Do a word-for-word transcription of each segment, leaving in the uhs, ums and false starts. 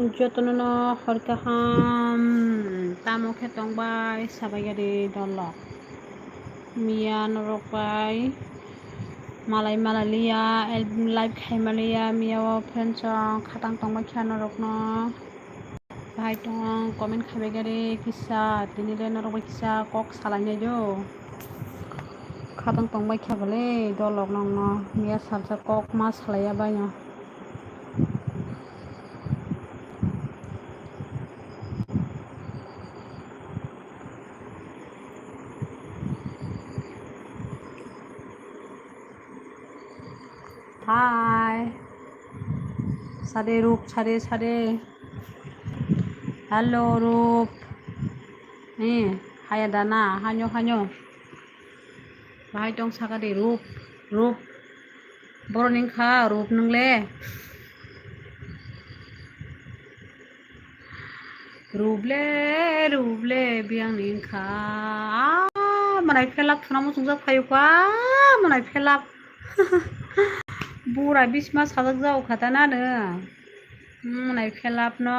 Jotono no hor kaham, tamo khe tongbai sabai gari dolok. Miya norok bai malai malai liya, live khai maliya, miya o friends rok khatang tongbai kha norok no. Bahai tong comment khai bai gari kisa, tini le norok bai kisa kok salai nai do. Khatang tongbai kha bole dolok nong no, miya salsa kok ma salai ya bai no. Hi. Sade Rup, sade, sade. Hello, Rup. Eh, haya dana, hanyo, hanyo. Bahai tong saka de, Rup, Rup. Borok ni wngkha Rup nwng le. Rup le, Rup le, biyang ni wngkha. Ah, mwnai phelap thuna muchungjak phaio kha, ah, mwnai phelap. Bura bisma sajak jao kha ta na nwng. Mwnai phelap no.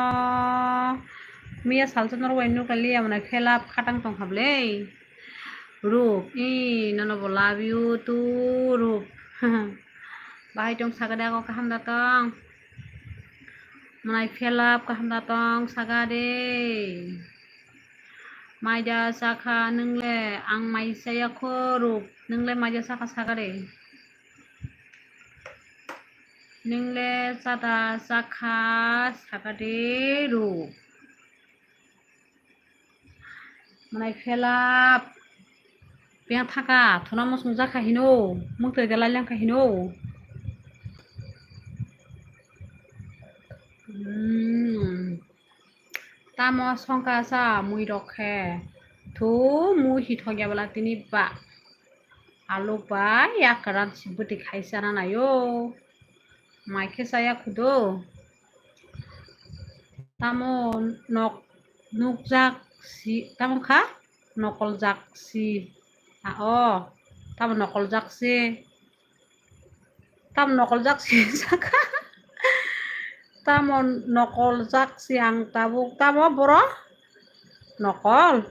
Miya salsa norok bai nukha liya mwnai phelap khatang tong kha bole. Rup, i, nono bo love you too, Rup. Bahai tong saka de ako kaham da tong. Mwnai phelap kaham da tong saka de. Maida sakha nwng le, ang mai chaya kho Rup, nwng le maida sakha saka de. Nwng le chata sakha saka de Rup. Mwnai phelap. Biyang thaka, thuna muchungjak kha hino, muktwi de lai lang kha hino. Hmm. Tamo songkha sa mui rok khe. Thu mui hi thok ya bwla tini ba. Aluk bai yakran si bwtwi khai chana naio. Mai khe chaya khudo. Tamo nok nukjak si, tamo kha nokoljak si. A o, tamo nokoljak si. Tamo nokoljak si sakha. Tamo nokoljak si ang tabuk. Tamo borok nokol.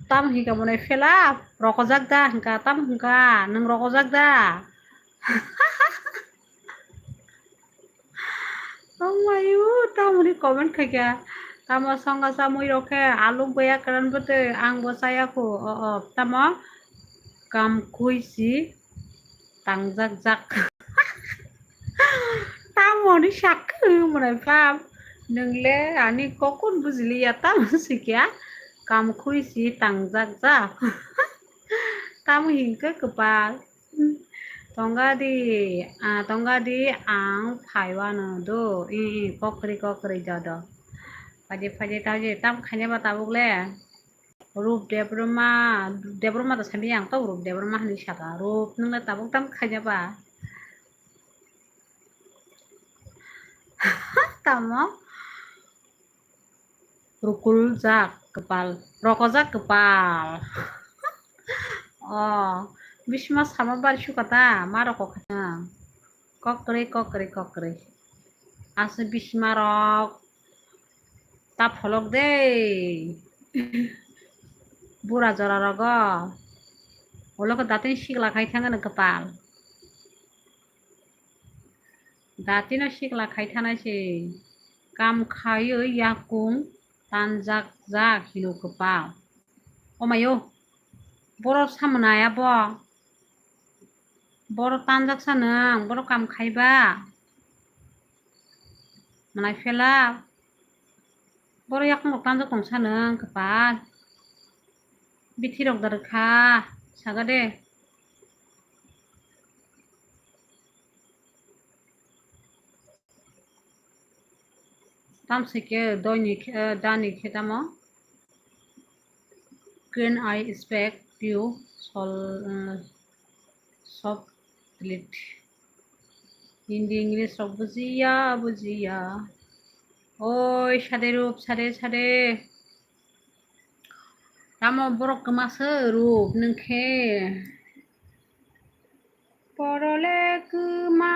Tamo hinka mwnai phelap, rokojak da hinka, tamo hinka, nwng rokojak da? Oh my, o, tamoni comment khaikha. Tamo songkha sa mui rok khe, aluk bai yakran bwtwi, ang bo chaya kho. O, o, tamo kam khui si tangjak jak. Tamoni sakhe mwnai phelap. Nwng le ani kokun bujiliya tamo sikya. Kam khui si tangjak jak. Tamo hinkhe kwpal. Tongga di, ah, tongga di ang phaiwano do. I, i, kokri, kokri jodo. Phaidi, phaidi, taji, tam khaina ba tabuk le. Rup Debbarma, Debbarma to sami ang to Rup Debbarma hinwi saka. Rup nwng le tabuk tam khaina ba. Tamo? Rukuljak kwpal, rokojak kwpal. O, bisma sama bar sukata, ma rokokha. Kokri, kokri, kokri. Aswk bisma rok ta pholok de. Bura jora rogo. Olo khe datini sikla khai thangano kwpal. Datino sikla khai thanai se. Kam khaiwi yakung tanjak jak hino kwpal. O mayo, borok samwnai abo. Borok tanjak sa nwng, borok kam khaiba. Mwnai phela. Borok yakung rok tanjak tong sa nwng kwpal. Bithi rok da rwkha, saga de. Tam se khe doi ni khe, eh, da ni khe tamo. Can I expect you sol, eh, soft delete? Hindi English rok bujiya, bujiya. Oi, sade Rup, sade, sade. Tamo borok kwma se Rup nwng khe. Porole kwma.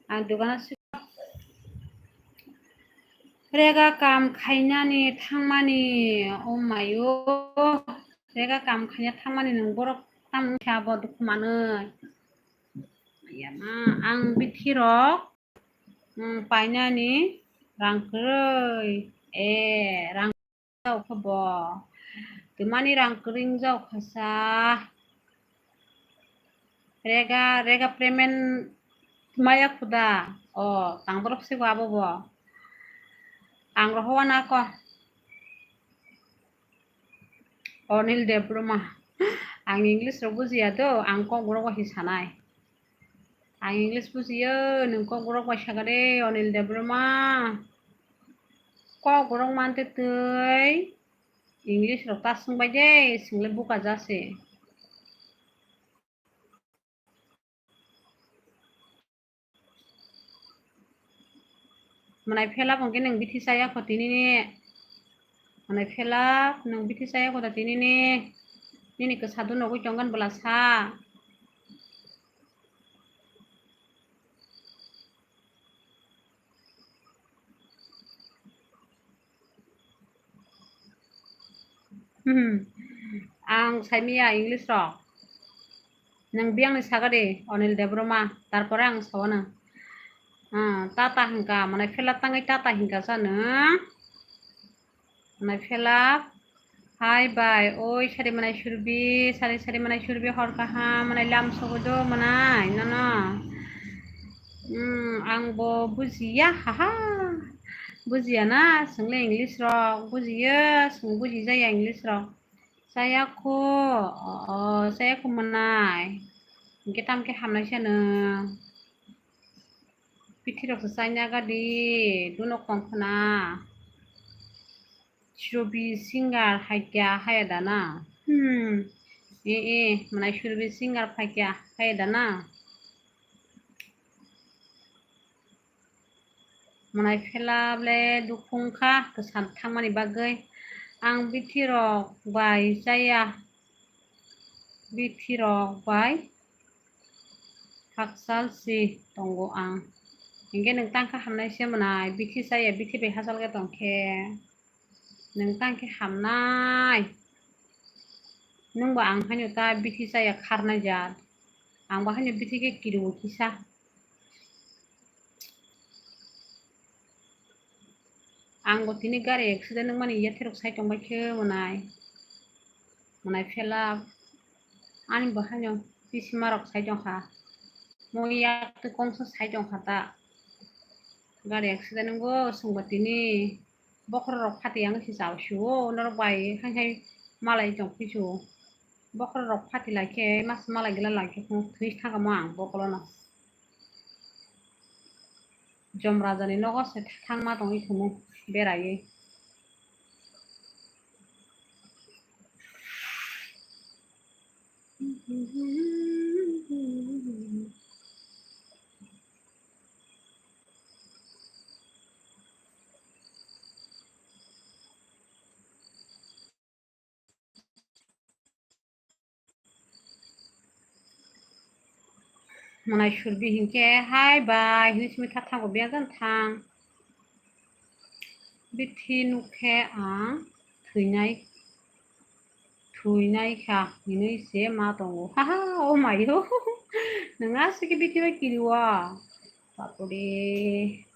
Ang dogano si-, Rega kam khainani thangmani, o mayo. Rega kam khaina thangmani nwng borok tamo wngkha bo dukhu manwi. Yama, ang bithi rok, mm, painani rang kwrwi. E, rang rok khe bo. Twmani rang kwrwi wng jao khasa. Rega, rega payment maya khuda. O, tang borok se bo abo bo. Ang rohowa na ko. Onil Debbarma. Ang English rok bujiya do, ang Kokborok bai sanai. Ang English bujiyo, nwng Kokborok bai saka de, Onil Debbarma. Kokborok mante twi English rok ta swngbai de, swngli buka jase. Mwnai phelap hwnkhe nwng bithi chaya kho tinini. Mwnai phelap nwng bithi chaya kho da tinini. Nini kwsa do nugwi tongkha bwla sa. Hmm. Ang saimiya English rok. Nwng biyang ni saga de, Onil Debbarma. Tarpore ang sao nwng. Ah, tata hingka, mane phela tangwi tata hingka sa nwng. Mane phela, hai bai, oi sari manai surbi, sari sari manai surbi hor kaham, manai lam sogo do manai, nono. Hmm, ang bo bujiya, haha. Bujiya na, swngle English rok, bujiya, swng bujijaya English rok. Chayakho, o, o, chayakho mwnai. Hingke tamkhe hamnai sano. Bithi rok se chaina gadi, dunok tong khna. Surbi singer haikya haya dana. Hmm. E, e, mwnai surbi singer phaikya haya dana. Mwnai phela ble dukhu wngkha kwsa thangmani bagwi. Ang bithi rok bai chaya, bithi rok bai hakchal si tongo ang. Hingke nwng tangkha hamnai se mwnai, bithi chaya, bithi bai hachal khe tongkhe. Nwng tang khe hamnai. Nwng bo ang haino ta bithi chaya kharnai jat. Ang bo haino bithi khe kiriwo kisa. Ang bo tini gari accident wngmani yathirok sai tongbai khe mwnai. Mwnai phela ani bo haino bisima rok sai tongkha. Mo yak twi kongsa sai tongkha ta. Gari accident wngo chwngbo tini. Bokhorok rok phati ang se chao sio, norok bai hai hai malai tong phisu. Bokhorok rok phati lai khe mas malai gila lai khe thwi thangamo ang bokolono. Jom raja ni nogo se thangma tongwi thumu beraiwi. Mwnai surbi hinkhe hai bai hinwi simi thak thango biyang thang. Bithi nukhe ang thwinai, thwinai kha hinwi se ma tongo. Haha, oh my God. Nwng aswk khe bithi bai kiriwo. Bapore.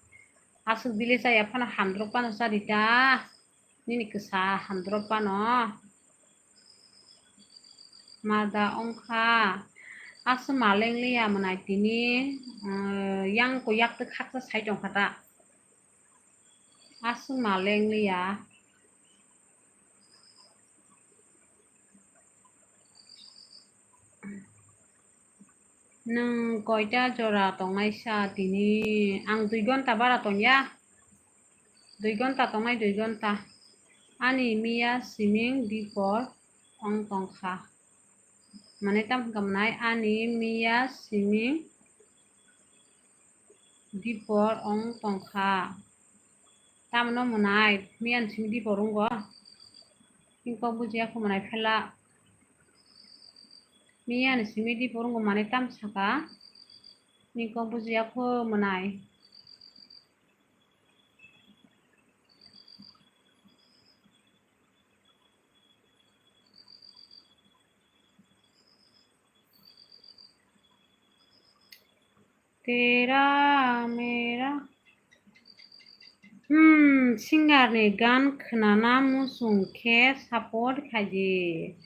Aswk bile chaya phano hamdrok phano chadi ta. Nini kwsa hamdrop phano. Mada wngkha. Aswk maleng liya mwnai tini, eh, yang ko yak twi khaksa sai tongkha ta. Aswk maleng liya. Nwng koita jora tongnai sa tini? Ang dui gonta bara tongya. Dui gonta tongnai, dui gonta. Ani miya siming dipor ong tongkha. Mane tamo hwnka mwnai, ani miya siming dipor ong tongkha. Tamno mwnai, miya ni simi dipor wngo. Nini kok bujiya kho mwnai phela. Miya ni simi dipor wngo mane tam saka. Nini kok bujiya kho mwnai. Tera mera. Hmm, singer ni gan khwnana muchung khe support khaidi.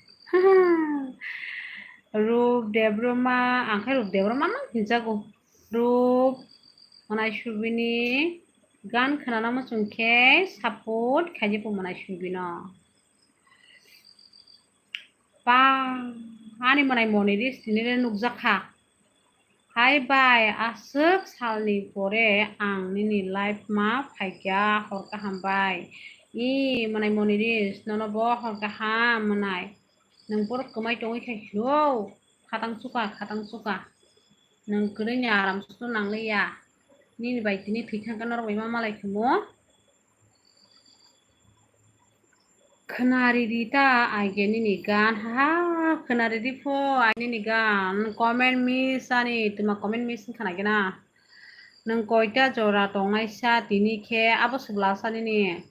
Rup Debbarma, ang khe Rup Debbarma no hinjago. Rup Monai Subini gan khwnana muchung khe support khaidi bo Monai Subino. Pa, ani Monai Moniris tini le nukjakha. Hai bai, aswk salni pore ang nini live ma phaikha, hor kaham bai. I Monai Moniris, nono bo hor kaham Monai. Nwng borok kwmai tongwi khai sio, khatang chuka, khatang chuka. Nwng kwrwini aram susu nangliya. Nini bai tini thwi thangkha norok bai ma malai khumo. Khwnaridi ta aige nini gan, ha, ha, khwnaridi pho ai nini gan. Comment miss ani, tuma comment miss wngkha na gena. Nwng koita jora tongnai sa tini khe, abo subla sa nini.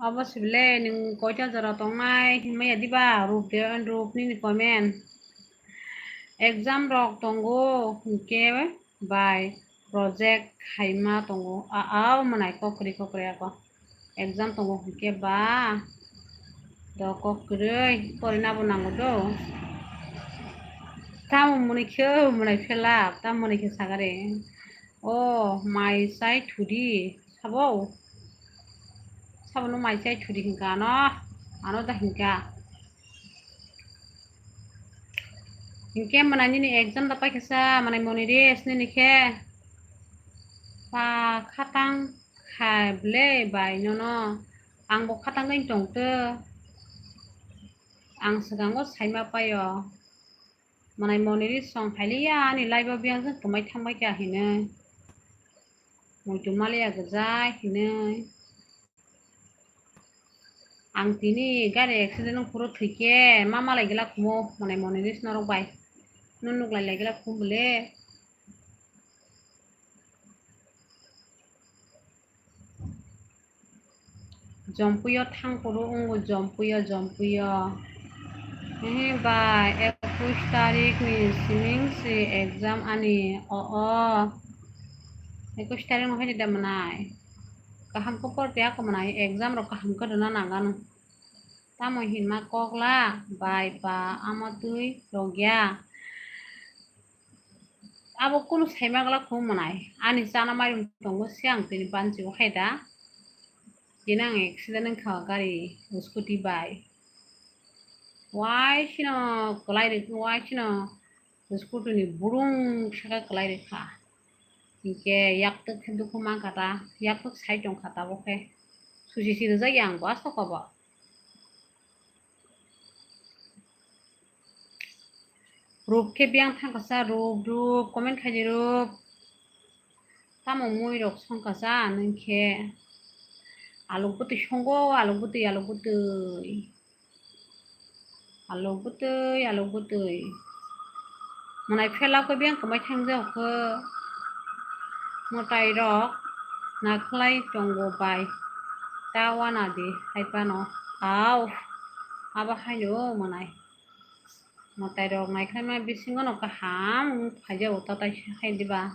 Abo sibile nwng koita jora tongnai hinmaya diba? Rup de, rup nini comment. Exam rok tongo hinkhe bai project khaima tongo. A, a, o mwnai kok kwrwi, kok kwrwi ako. Exam tongo hinkhe ba do kok kwrwi, porina bo nango do. Tamo mwnwi khe mwnai phela, tamo mwnwi khe sagare. O mai chai thudi, sabo? Sabono mai chai thudi hinka ano, ano da hinka. Hinkhe mwnai nini exam da paikha sa, mwnai Moniris nini khe. Pa khatang khai ble bai nono. Ang bo khatang wng tong tw. Ang swkango saima paio. Mwnai Moniris song phailiya ani live o biyang jwng kwmai thangbai kha hinwi. Muitu maliya gwjai hinwi. Ang tini gari accident wng phuru thwikhe ma malai gila khumo, mwnai Moniris norok bai. Nung nuklai lai gila khum bole. Jompuio thang phuru wngo, Jompuio, Jompuio. Hehe bai, ekush tarik ni siming si exam ani, o, o. Ekush tarik no haide da mwnai. Kaham khe por piya kho mwnai, exam rok kaham khe rwna nang ano. Tamo hinma kokla, bai ba, amo twi rogya. Abo kunu saima gla khum mwnai. Ani chana mairum tongo, siang tini banchi o khaida. Tini ang accident wngkha gari, scooty bai. Waisino kwlai rikha, waisino scooty ni burung saka kwlai rikha. Hinkhe yaktwk khe dukhu mankha ta, yaktwk sai tongkha tabuk khe. Susi si rijak ya ang bo aswk obo. Rup khe biyang thangkha sa, Rup, Rup, comment khaidi Rup. Tamo mui rok songkha sa, nwng khe. Alok bwtwi songo, alok bwtwi, alok bwtwi. Alok bwtwi, alok bwtwi. Mwnai phela khe biyang kwmai thangjak khe. Mwtai rok nakhlai tongo bai. Ta wana di hai phano. Au. Abo haino mwnai. Mwtai rok naikhlaima bisingo no kaham wng phaijao tatai se hai diba.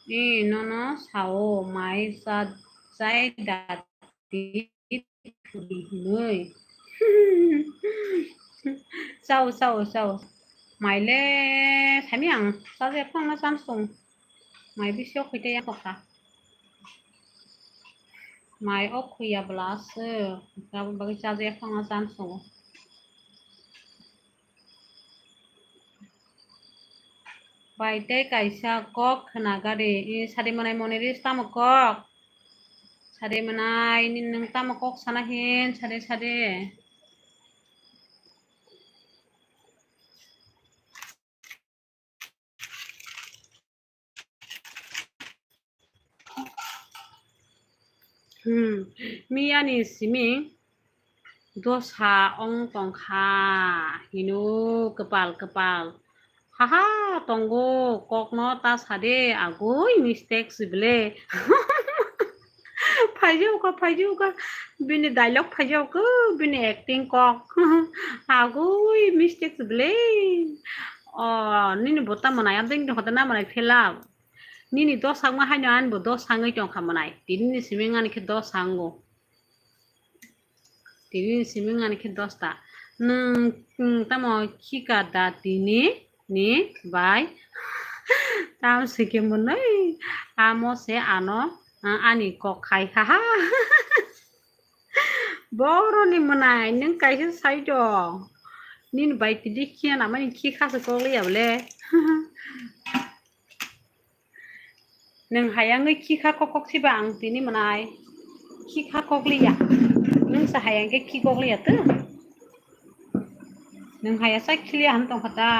I nono sao mai cha chai da di thudi hinwi. Sao, sao, sao. Mai le sami ang chajakya phano chan sung. Mai bisi o khwitwi ya kokha. Mai o khwiya bwla se, abo bagwi chajakya phano chan sung. Bai tei kaisa kok khwna gari, i sadi mwnai Moniris tamo kok? Sadi mwnai, ni nwng tamo kok sana hin, sadi, sadi. Hmm, miyani simi dosa ong tongkha hino kwpal kwpal. Haha, tongo kokno ta sade agoi mistake sibile. Phaijaukha, phaijaukha, bini dialogue phaijaukha, bini acting kok. Agoi mistake sibile. O, nini bo ta mwnai, abdeng tongkha ta na mwnai phela. Nini dos sakma haino ani bo dos sangwi tongkha mwnai. Tini ni simi ani khe dos sango. Tini ni simi ani khe dos ta. Nwng, nwng tamo khika da tini ni bai? Tam se khe mwnai. Amo se ano, ah, ani kok khai ha ha. Boroni mwnai, nwng kaisa sai do. Nini bai tidi khiya namani khi khasa kok liya bole. Nwng hayangwi khi kha kok kok siba ang tini mwnai. Khi kha kok liya. Nwng sa hayang khe khi kok liya to. Nwng haya sa khi liya han tongkha ta.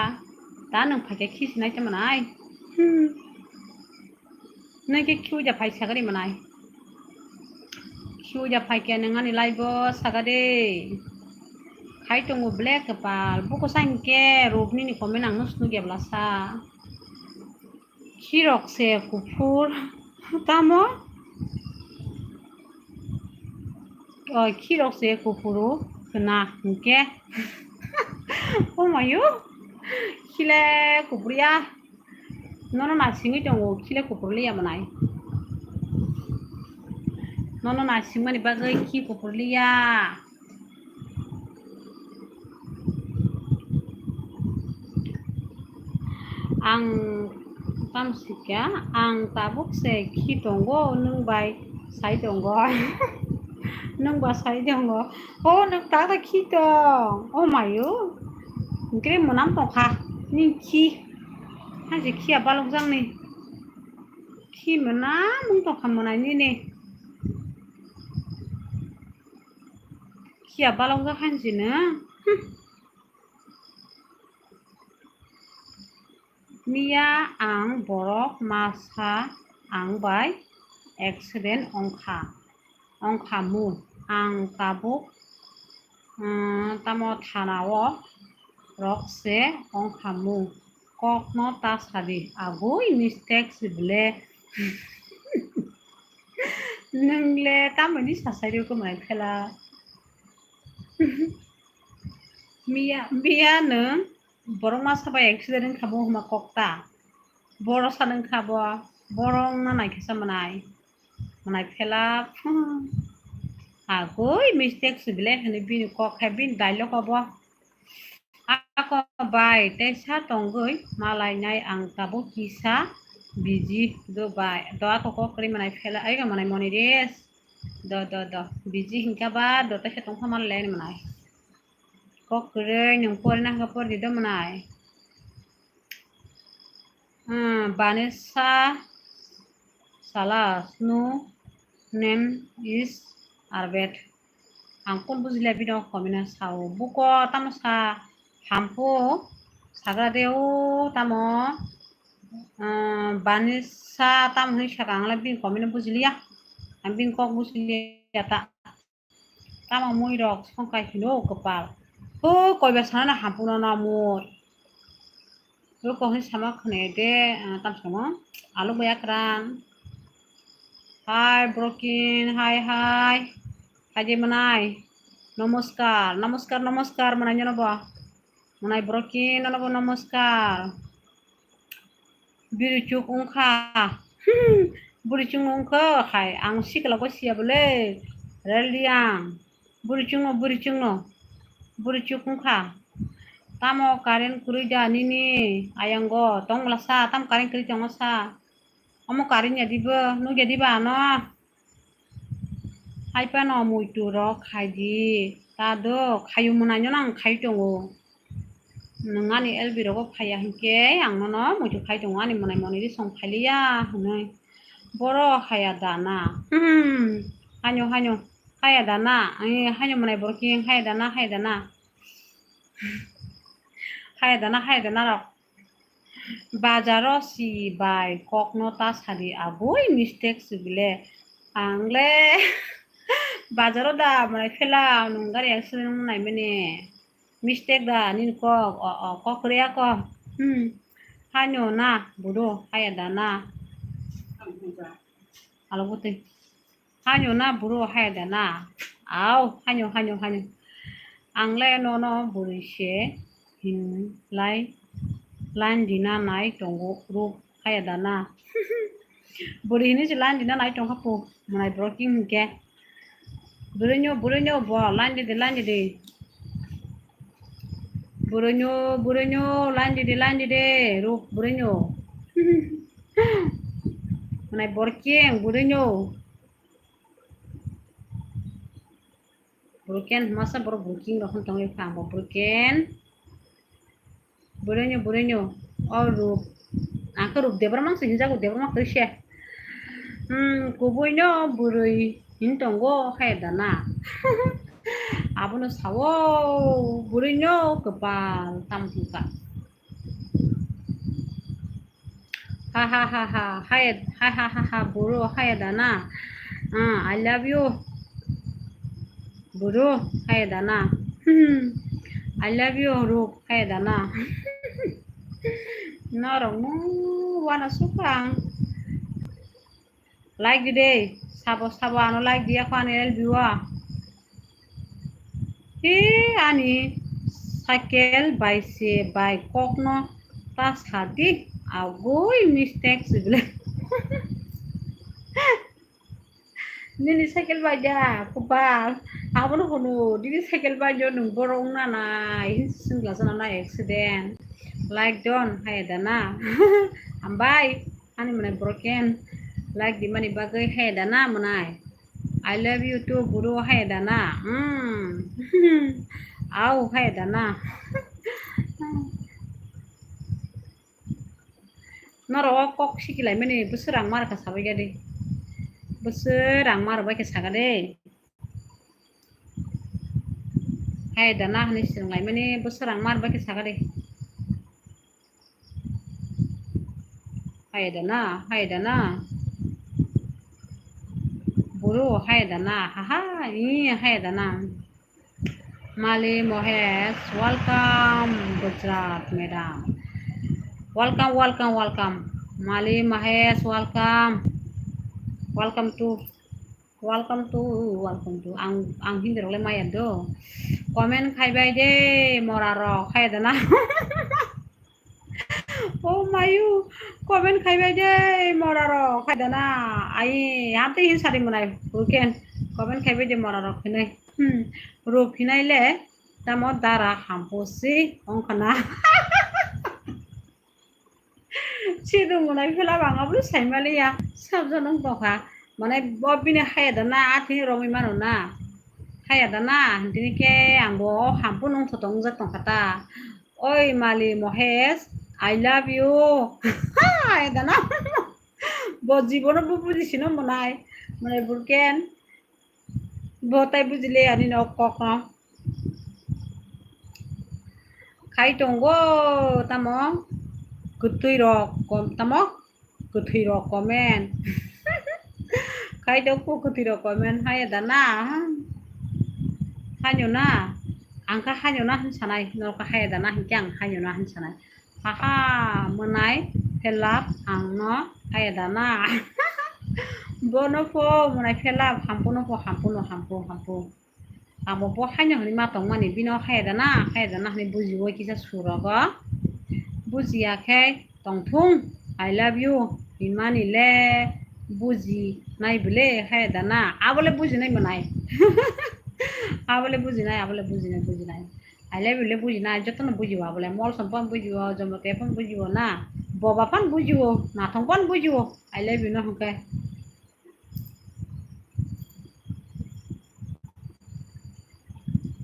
Ta nwng phaikhe khi sinai te mwnai. Hmm. Nwng khe khiuja phai sagari mwnai. Khiuja phai khe nwng ani live o sagade. Khai tongo black kwpal. Buko sa hinkhe rukni ni comment ang no snukya bwlasa. Khirok se kuphur. Tamo? O, khirok se kuphuru khna hinkhe. O mayo. Khile kuphur ya. Nono nasingwi tongo, khile kuphur liya mwnai. Nono nasingmani bagwi khi kuphur liya. Ang tamsika, ang tabuk se khi tongo, nwng bai sai tongo. Nwng ba sai tongo. O, nwng ta ta khi tong. O mayo. Hwnkhe mwnam tongkha. Nini khi. Haji khiya balokjakni. Khi mwnam wng tongkha mwnai nini. Khiya balokjak hansini. Hmm. Miya ang borok masa ang bai accident ongkha, ongkha mu. Ang tabuk, um, tamo thana o rok se ongkha mu. Kok no ta sadi, agoi mistake si bwle. Nwng le tamoni sasai rw kwmai phela. Miya, miya nwng borok masa bai accident wngkha bo hwnma kok ta. Borok sa nwngkha bo, borok wngna naikhe sa mwnai. Mwnai phela, hmm. Agoi mistake si bwle hwnwi bini kok khe bini dialogue o bo. Ako bai teisa tongwi malainai ang tabuk kisa busy do bai. Do ako kok kwrwi mwnai phela, ai mwnai moni res. Do, do, do. Busy hinkha ba, do teisa tongkha malainai mwnai. Kok kwrwi nwng porina hinkha pordi do mwnai. Hmm, Vanessa Salas, no name is Arbet. Ang kun bujiliya bini o comment o sao. Buko tamo sa hampu sagra de o tamo, ah, Vanessa tamo hwnwi saka ang le bini comment o bujiliya. Ang bini kok bujiliya ta. Tamo mui rok songkai hino kwpal. Ho koiba sana na hampu no na mui. Roko hwnwi sama khne de, ah, tam samo. Alok bai akrang. Hi, Brokin. Hi, hi. Hi de mwnai. Namaskar. Namaskar, namaskar mwnai nyono bo. Mwnai Brokin, nono bo namaskar. Biri chuk wngkha. Buri chukno wngkha khai. Ang sikla bo siya bole. Rel diang. Buri chukno, buri chukno. Buri chuk wngkha. Tamo current kwrwi da nini ayango? Tong bwla sa, tamo current kwrwi tongo sa. Omo current ya dibo, nuk ya diba ano? Hai phano muitu rok khai di. Ta do, khayu mwnai no nang khai tongo. Nwng ani L B rogo phaiya hinkhe ang nono muitu khai tongo, ani mwnai moni ri song khailiya hwnwi. Boro haya dana. Hmm. Hanyo, hanyo. Haya dana. Ai, hanyo mwnai borok khe haya dana, haya dana. Haya dana, haya dana rok. Bazaro si bai kokno ta sadi, agoi mistake si bile. Ang le bazaro da mwnai phela nwng gari accident wng nai mani. Mistake da nini kok, o, o, kok kwrwi ya kok. Hmm. Hanyo na, buro, haya da na. Alo bwtwi. Hanyo na buro haya da na. Au, hanyo, hanyo, hanyo. Ang le nono bwrwi se hinlai Line rina nai tongo ruk haya dana. Bwrwi hinwi se line rina nai tongkha po mwnai borok king hinkhe. Bwrwino, bwrwino bo line ridi, line ridi. Bwrwino, bwrwino line ridi, line ridi. Ruk bwrwino. Mwnai borok king bwrwino. Broken, masa borok broken rok hwn tongwi kha, bo broken. Bwrwino, bwrwino, o rup, ang khe rup debra mang se hinjago, debra mang twi se. Hmm, kubuino bwrwi hin tongo, hai da na. Abono sawo, bwrwino kwpal tam thungkha. Ha ha ha ha, hai, ha ha ha ha, bro, hai da na. Ah, I love you. Bro, hai da na. I love you, Rup, hai da na. Norok no wana sukha ang. Like di de, sabo sabo ano like diya kho ani L B o. He ani cycle bai se bai kokno ta sadi agoi mistake sibile. Nini cycle bai da, kopal. Abono hwnwi, nini cycle bai da, nwng borok wngna nai, hinwi swngla sana nai accident. Like don, hai da na. Hambai, ani mwnai broken. Like di mani bagwi, hai da na mwnai. I love you too, bro, hai da na. Mm. Au, hai da na. Norok o kok sikilaimani bwswrang mar kha sabai gadi. Bwswrang mar bai khe saga de. Hai da na hwnwi swrwnglaimani bwswrang mar bai khe saga de. Hai da na, hai da na. Bro, hai da na, ha ha, i, hai da na. Mali Mohesh, welcome, Gujarat, madam. Welcome, welcome, welcome. Mali Mohesh, welcome. Welcome to, welcome to, welcome to. Ang, ang Hindi rok le maya do. Comment khai bai de, mora rok, khai da na. Oh mayu, comment khai bai de, mora rok, khai da na. Ai, hante hin sari mwnai, weekend. Comment khai bai de, mora rok, hinai. Hmm, rup hinai le, tamo dara hampo si, ongkha na. Sidung mwnai phela bang, abo sai mali ya, sabjano tongkha. Mane, bo bini haya da na, athini romwi mano na. Haya da na, hintini khe ang bo hampo nung thoto wngjak tongkha ta. Oi Mali Mohesh, I love you. Hai da na. Bo jibono bo buji sino mwnai. Mwnai burken. Bo tai bujile ani nok kok no. Khai tongo tamo kwtwi rok kom tamo. Kwthwi rok comment. Khai do ko kwthwi rok comment haya da na. Hanyo na. Ang kha hanyo na hin sanai. Nor kha haya da na hin khe ang hanyo na hin sanai. Haha, mwnai phelap ang no haya da na. Bono pho mwnai phelap hampu no pho hampu no hampu hampu. Abo bo haino hwnwi ma tongmani, bino haya da na, haya da na hwnwi bujiwi kisa surogo. Bujiya khe tongthung, I love you hinmani le bujinai bwle haya da na. Abo le bujinai mwnai. Abo le bujinai, abo le bujinai, bujinai. I love you le bujinai, jotono bujiwo abo le. Molsom phano bujiwo, Jomotia phano bujiwo na. Boba phano bujiwo, Nathong phano bujiwo. I love you no hwnkhe.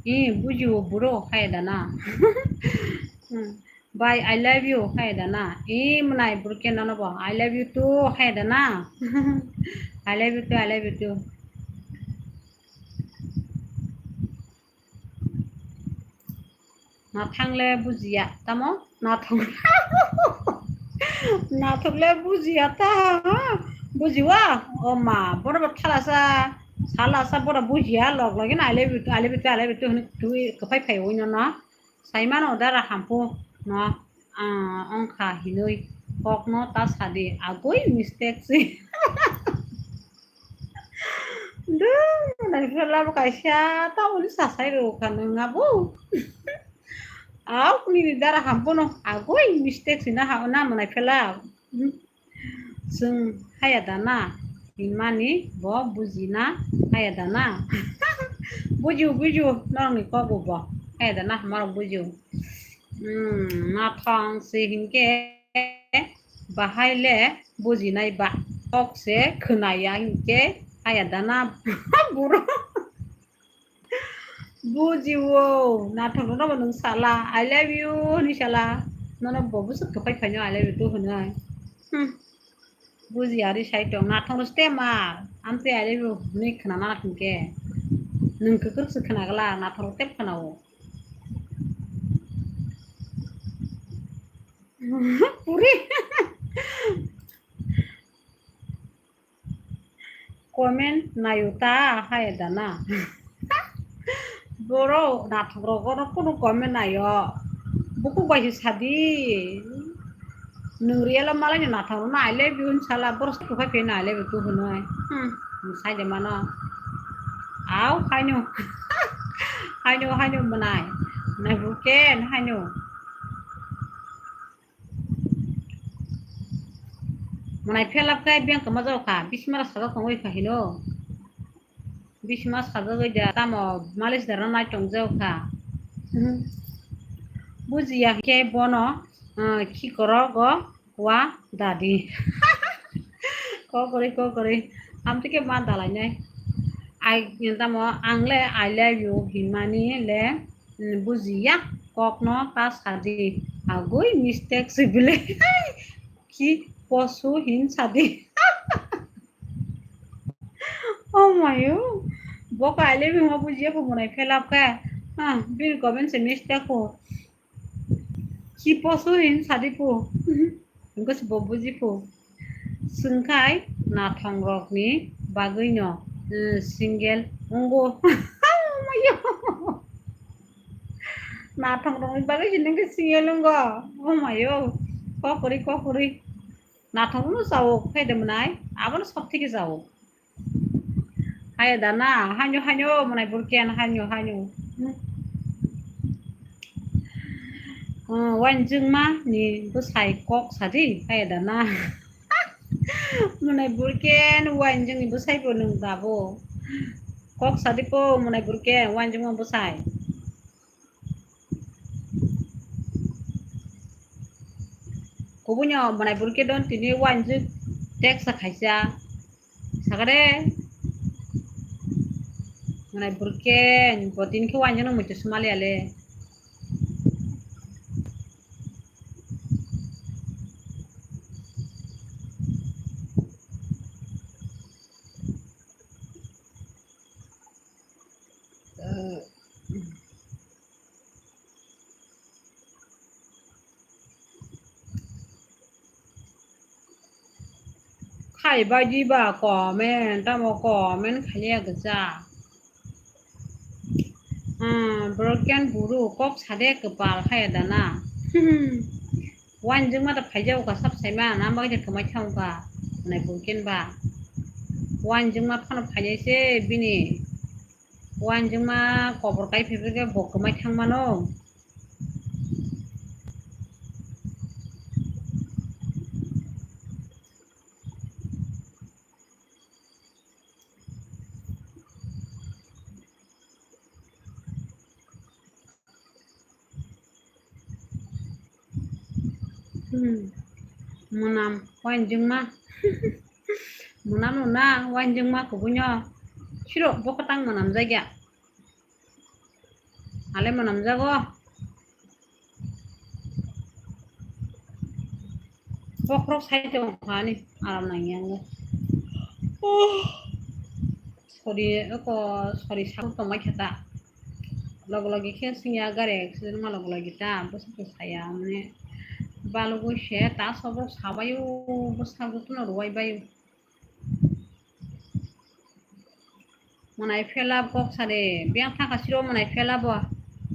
Eh, bujiwo bro, hai da na. Hmm. Bye, I love you, hai da na. Eh, mwnai burke nono bo, I love you too, hai da na. I love you too, I love you too. Nathang le bujiya, tamo? Nathok. Nathok le bujiya ta, ha? Bujiwa? O ma, bono bo thalasa, salasa bono bujiya, log login I love you too, I love you too, I love you too hwnwi twi kwphai phai oi no no. Saimano dara hampu no, ah, ongkha hinwi kokno ta sadi, agoi mistake si. Dum, nai phela bo kaisa, ta uli sasai ro kha nang abo. Au, nini dara hampono agoi mistake sina ha na mwnai phela. Hmm. Chwng haya dana hinmani bo bujina haya dana. Bujiu, bujiu, norokni kokbo bo haya dana hamarok bujiu. Hmm, nathong se hinkhe bahai le bujinai ba. Kok se khwnaya hinkhe haya dana buro. Bujiwo, nathok rokno bo nwng sala, "I love you," hinwi sala. Nono bo bwswk kwphai phaino "I love you too" hwnwi. Hmm. Bujiya ri sai tong, nathok rok ste ma, amtwi "I love you" hwnwi khwnana hinkhe. Nwng kwkrwk se khwna glak, nathok rok tei khwnao. Puri. Comment naio ta haya dana. Borok nathok rok oro kunu comment naio. Buku bai se sadi. Nwng real o malai ni nathok rok no "I love you" hin sala, borok se kwphai phi no "I love you too" hinoi. Hmm, sai de mano. Au, haino. Haino, haino mwnai. Mwnai buken, haino. Mwnai phelap khe biyang kwma jao kha, bismara sajak tongwi kha hino. Bisma sajagwi da tamo malis dara nai tong jao kha. Bujiya khe bono, ah, khikorogo wa dadi. Kokori, kokori. Amtwi khe ma dalainai. Ai, tamo ang le "I love you" hinmani le, mm, bujiya, kokno ta sadi. Agoi mistake se bile. Ki posu hin sadi. Oh mayo. Boka "I love you" ma bujiya ko mwnai phelap khe. Ah, bini comment se mistake ko. Ki posu hin sadi po. Engko se bo buji po. Swngkhai nathong rokni bagwi no, eh, single wngo. Oh mayo. Nathok rokni bagwi se nungkhe single wngo. Oh mayo. Kokori, kokori. Nathok rokno chao khe de mwnai. Abono sob theke chao. Haya dana, haino, haino, mwnai burken, haino, haino. Oh, wainjwngma ni bwsai kok sadi, haya dana. Mwnai burken, wainjwng ni bwsai bo nwng dabo. Kok sadi po, mwnai burken, wainjwngma bwsai. Kubunyo mwnai burke don tini wainjwk text khaisa. Sakade. Mwnai burke bo tini khe wainjwk no muitu sumali ale. Khai bai di ba comment, tamo comment khaiya gja. Ah, broken buru kok sade kwpal haya dana. Wainjwngma da phaijao ka sab saima, nang bagwi da kwmai thang ka, nai broken ba. Wainjwngma phano phainai se bini. Wainjwngma kobor kai phaibrikhe bo kwmai thang mano. Hmm. Mwnam wainjwngma. Mwnam no na wainjwngma kubunyo. Siro bo kwtang mwnam jakya. Ale mwnam jago. Bokhorok sai tong kha ani aram nangya. Oh. Sori, oko, sori, sabu tongbai khe ta. Log logi khe singya gari accident ma log logi ta, bwswk khe saya, mane, balugwi se ta, sobo sabayo, bwswk jotono rwai baio. Mwnai phela kok sari, biyang thangkha siro mwnai phela bo,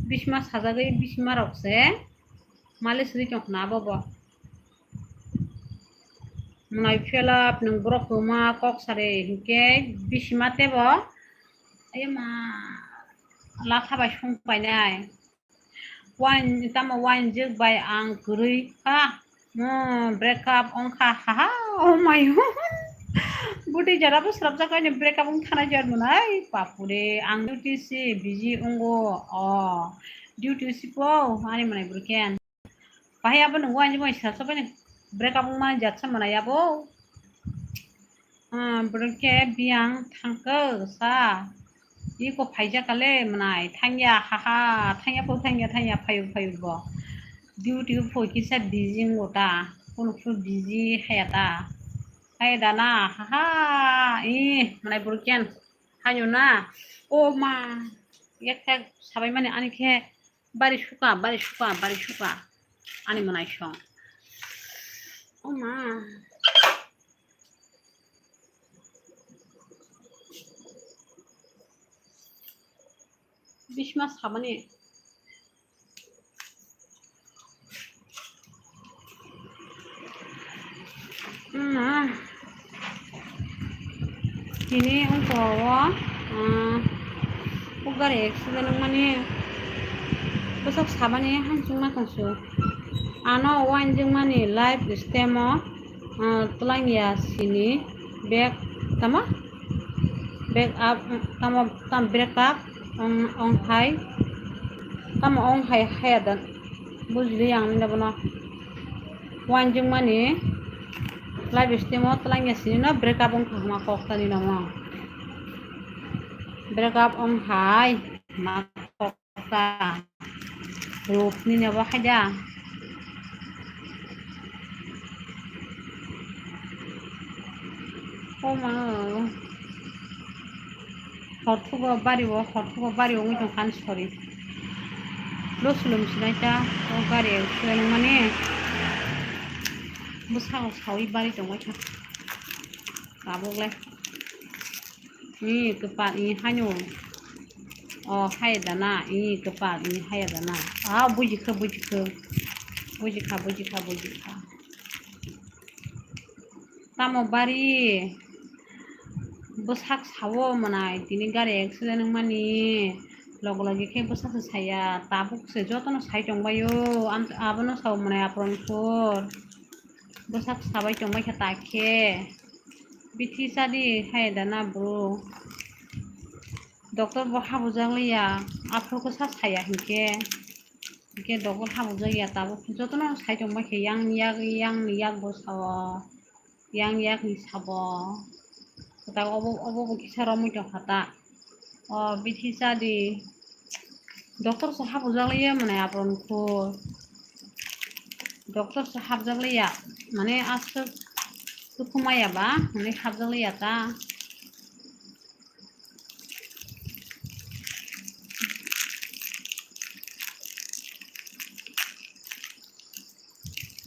bisma sajagwi bisma rok se, mali sri tong khna abo bo. Mwnai phela nwng borok kwma kok sari hinkhe bisima tebo. Ai ma, latha bai song painai. Wine, tamo wine jwk bai ang kwrwi kha. Hmm, break up wngkha, haha, oh my God. Bwtwi jora bo swrapjak ani break up wng thana jar mwnai. Bapure, ang duty si busy wngo. Oh, duty si po, ani mwnai bwrwi khe. Bahai abo nung wine bai swrapjak ani break up wngmani jatsa mwnai abo. Ah, bwrwi khe biyang thangkhe sa. Iko phaijak kale mwnai, thangya, haha, thangya po, thangya, thangya, phayu, phayu bo. Duty po kisa busy ngo ta, kono phuru busy haya ta. Haya dana, haha, i, mwnai bwrwi khe hayo na. O ma, yak yak sabai mani ani khe bari suka, bari suka, bari suka. Ani mwnai song. O ma. Bisma sabani. Hmm. Tini wngkha o, ah, o gari accident wngmani bwsak sabani hansukma tongsu. Ano uainjwkmani life stem o, ah, twlangya sini bag tamo? Bag up, tamo, tam break up, ong, ong hai. Tamo ong hai, haya dan. Bujili ang nini bono. Uainjwkmani life stem o twlangya sini no break up wngkha hwnma kok tani nomo. Break up wng hai hwnma kok ta. Rupni nobo haida. O ma. Hor thugo bari o, hor thugo bari wngwi tongkha ani sori. Lo sulum sinai ta, o gari accident wngmani bwskango sawi bari tongbaikha. Tabuk le. Ni kwpal ni haino. O haya dana, ni kwpal ni haya dana. Ah, bujikha, bujikha. Bujikha, bujikha, bujikha. Tamo bari bwsak sao mwnai, tini gari accident wngmani loge loge khe bwsakhe saya, tabuk se jotono sai tongbaio, am-, abono sao mwnai apron phur bwsak sabai tongbaikha ta khe, bithi chadi hai dana bro. Doctor bo habujak liya, aphuru khe sa saya hinkhe, hinkhe doctor habujak ya tabuk jotono sai tongbai khe yang yak, yang ni yak bo sao, yang yak ni sabo. Kwtal obo, obo bo kisa romwi tongkha ta. O bithi chadi. Doctor se habujak liya mane apron khur. Doctor se habjak liya, mane aswk tukhumaya ba, mane habjak liya ta.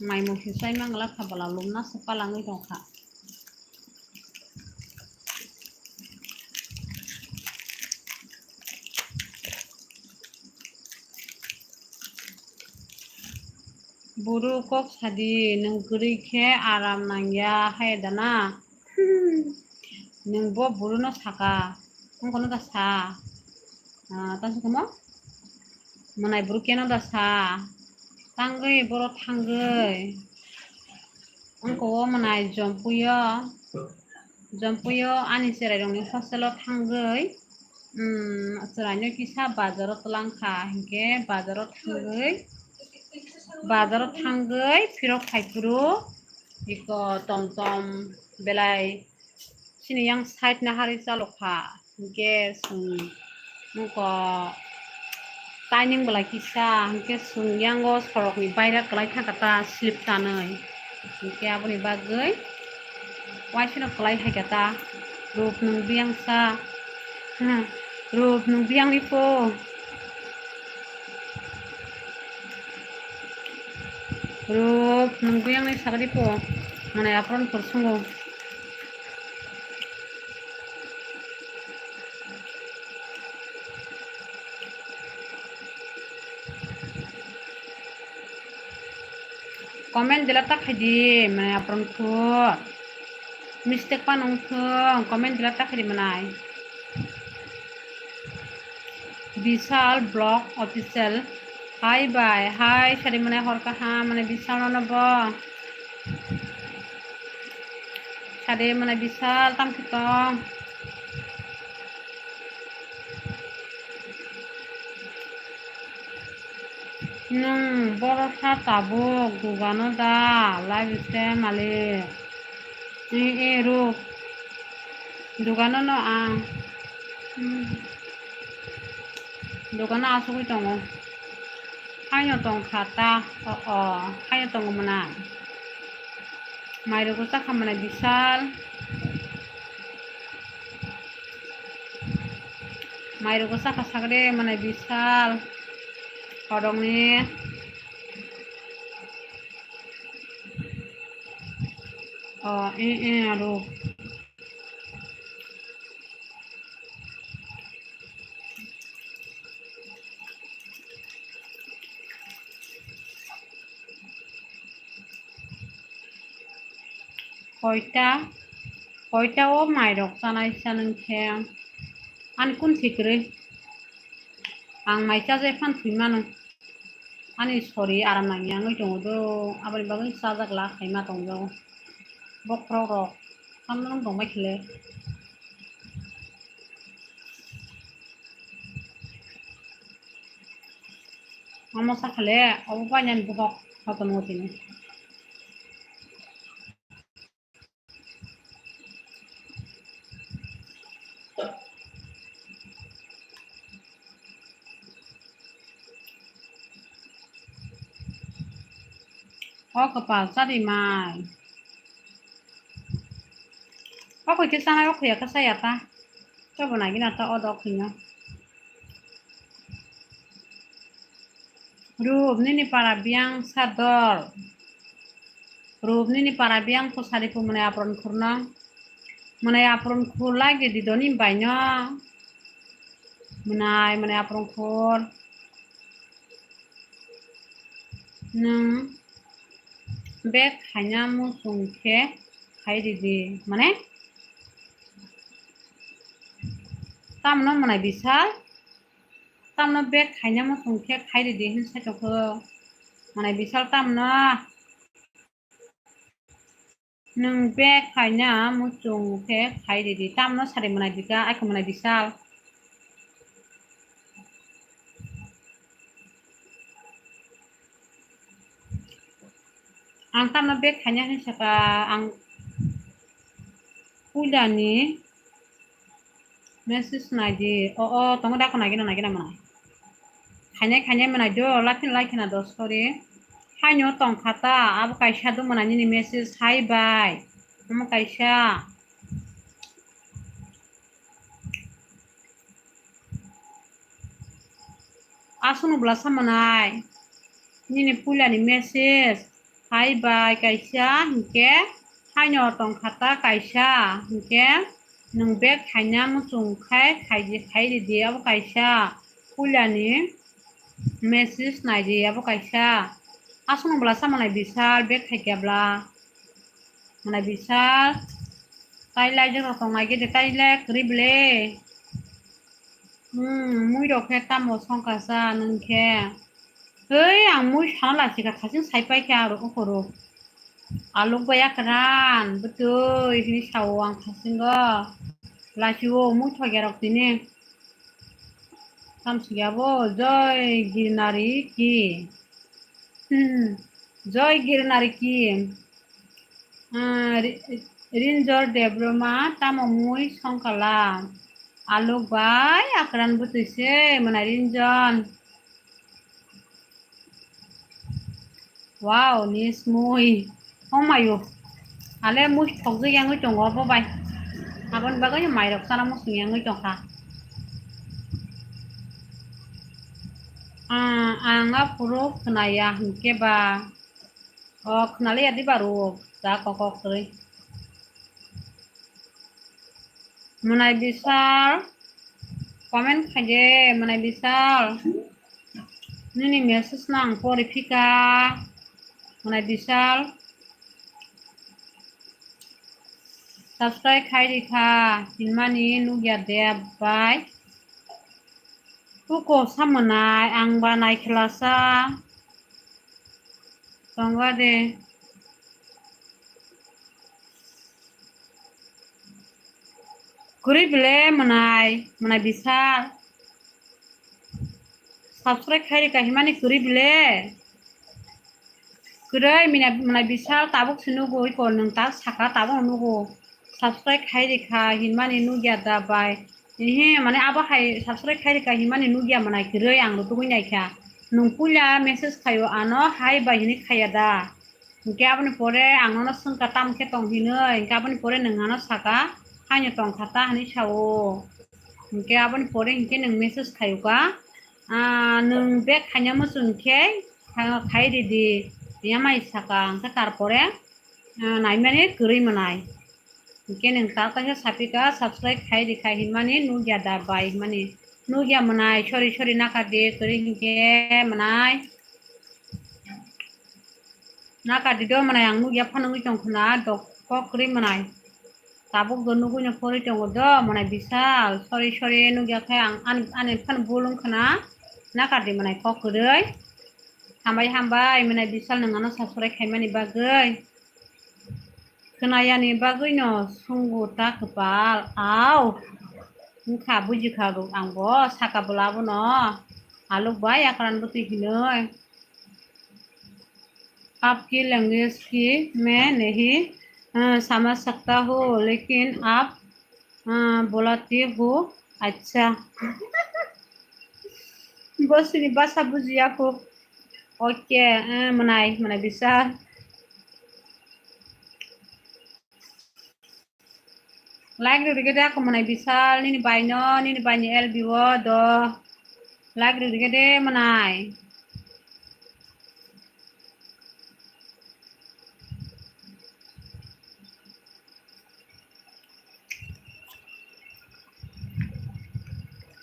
Mai mui se chai mangla kha bwla lumna se palangwi tongkha. Buru kok sadi, nwng kwrwi khe aram nangya hai dana? Nwng bo buruno saka, wngkha no da sa? Ah, ta se kamo? Mwnai buru keno da sa? Tangwi boro thangwi. Wngkha o mwnai jompuio. Jompuio ani chwrairokni hostel o thangwi, um, chwraino kisa bazaro twlangkha, hinkhe bazaro thangwi, bazaro thangwi phirok phaiphuru iko tom tom belai chini yang side nahari chalokha, hinkhe chwng Nokho taining belai kisa, hinkhe chwng yango sorokni baira kwlai thangkha ta slip tanwi. Hinkhe aboni bagwi uaisano kwlai haikha ta. Rup nwng biyangsa. Rup nwng biyangni po. Rup nwng biyangni sagadi po. Mane apron kursungo. Comment dela ta khaidi, mane apron khu mistake pa nung thung, comment dela ta khaidi manai. Vishal Vlog Official. Hai bai, hai, sari mwnai hor kaham, mwnai Bisal no bo. Sari mwnai Bisal, tamo khe tong? Nwng boro sa tabuk dugano da, live stream malik. E, e, ruk. Dugano no ang. Hmm. Dugano asugwi tongo. Haino tong kha ta. O, o. Haino tongo mwnai. Mai rwgo chakha mwnai Bisal. Mai rwgo chakha sakre mwnai Bisal. Horokni. O, e, e, aro. Koita, koita o mairok chanai sa nwng khe ani kun thik kwrwi. Ang mai chajai phan thwi mano. Ani sori aram nangya wngwi tongo do, aboni bagwi chajak la khaima tongjago. Bokhorok rok, tamo nwng tongbai khle. Amo sakhale, obo painani bokhok hotongo tini. O kwpal chadi mai. O koi khe chanai, o khuya khe chaya ta. Chobo nagina ta o dok hinyo. Rup nini para biyang sador. Rup nini para biyang ko sari ko mwnai apron khurno. Mwnai apron khur lagi di doni baino. Mwnai, mwnai apron khur. Nwng bek khaina muchung khe khai ridi. Mane? Tamno mwnai Bisal? Tamno bek khaina muchung khe khai ridi hin sai tongkho. Mwnai Bisal tamno. Nwng bek khaina muchung khe khai ridi. Tamno sari mwnai Bika, ai khe mwnai Bisal. Ang tamno bek khaina hin saka ang puilani message naidi. O, o, tongo da, ako naigina, naigina mwnai. Khainai, khainai mwnai do, lakhin, lakhina do, sorry. Haino tong kha ta, abo kaisa do mwnai nini message, hai bai. Omo kaisa. Aswkno bwlasa mwnai. Nini puilani message. Hai bai kaisa hinkhe haino tong kha ta kaisa hinkhe nwng bek khaina muchung khai khaidi, khai ridi abo kaisa puilani message naidi abo kaisa. Aswkno bwlasa mwnai Bisal bek khai khe bwla. Mwnai Bisal. Tai lai jora tong nai gede tai le kwrwi ble. Hmm, mui rok khe tamo songkha sa nwng khe. Hei, ang mui sana lachika khasing sai pai khe aro okhoro. Aluk bai akran bwtwi hini sao ang khasingo. Lachio mui thokya rok tini. Tamsukya bo Joy Girnari ki. Hmm, Joy Girnari ki. Ah, Ri-, Rinjor Debroma tamo mui songkala. Aluk bai akran bwtwi se mwnai Rinjon. Wow, ni smui. Oh mayo. Ale mui thokjak yangwi tongo bo bai. Aboni bagwi mairok sana musung yangwi tongkha. Ah, ang aphuru khwnaya hinkhe ba. O khwnaliya diba ruk, ja kok kok kwrwi. Mwnai Bisal, comment khaide, Mwnai Bisal. Nini message no ang pori phika, Mwnai Bisal. Subscribe khai rikha, hinmani nukya de bai. Kuko sa mwnai, ang ba nai khlasa. Tongba de. Kwrwi bele mwnai, mwnai bisa. Subscribe khai rika himani kwrwi bele. Kwrwi mina, mwnai bisa tabuk se nugo iko nwng tak saka tabuk nugo. Subscribe khai rika himani nugya da bai. Ehe, mane abo hai subscribe khai rika himani nugya mwnai kwrwi ang rutugwi naikha. Nwng puila message khaio ano hai bai hinwi khaya da. Hinkhe aboni pore ang nono swngkha tam khe tong hinwi, hinkhe aboni pore nwng ano saka, haino tongkha ta hinwi sao. Hinkhe aboni pore hinkhe nwng message khaio ka, ah, nwng back khaina muchung khe, ah, khai ridi, yamai saka, hinkhe tarpore, ah, naimani kwrwi mwnai. Hinkhe nwng ta kaisa sapika, subscribe khai rikha hinmani nugya da bai hinmani. Nugya mwnai, sorry, sorry, nakardi, kwrwi hinkhe mwnai. Nakardi do mwnai, ang nugya phano wngwi tongkha na, dok kok kwrwi mwnai. Tabuk do nugwino phorwi tongo do mwnai Bisal. Sorry, sorry, nugya khe ang ani, ani phano bul wngkha na. Nakardi mwnai kok kwrwi. Hambai, hambai, mwnai Bisal, nwng ano subscribe khaimani bagwi. Khwnayani bagwino swngo ta kwpal, au. Wngkha, bujikha rw angbo, saka bwla abono. Aluk bai akran bwtwi hinwi. आपकी लैंग्वेज की मैं नहीं, अ, समझ सकता हूँ, लेकिन आप, अ, बोलती हो अच्छा। Bosini basa bujiya kho. Okay, eh, mwnai, mwnai Bisal. Like rw rwgede ako mwnai Bisal, nini baino, nini baini L B o do. Like rw rwgede mwnai.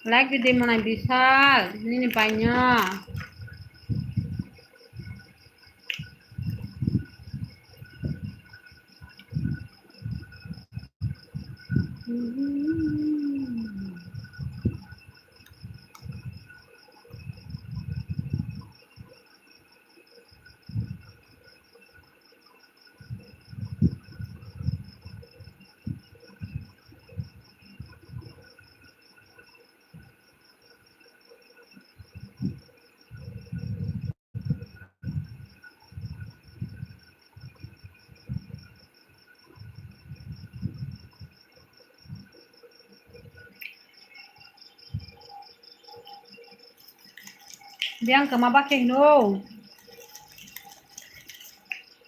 Like rwdi mwnai Bisal, nini baino. Biyang kwma ba khe hino.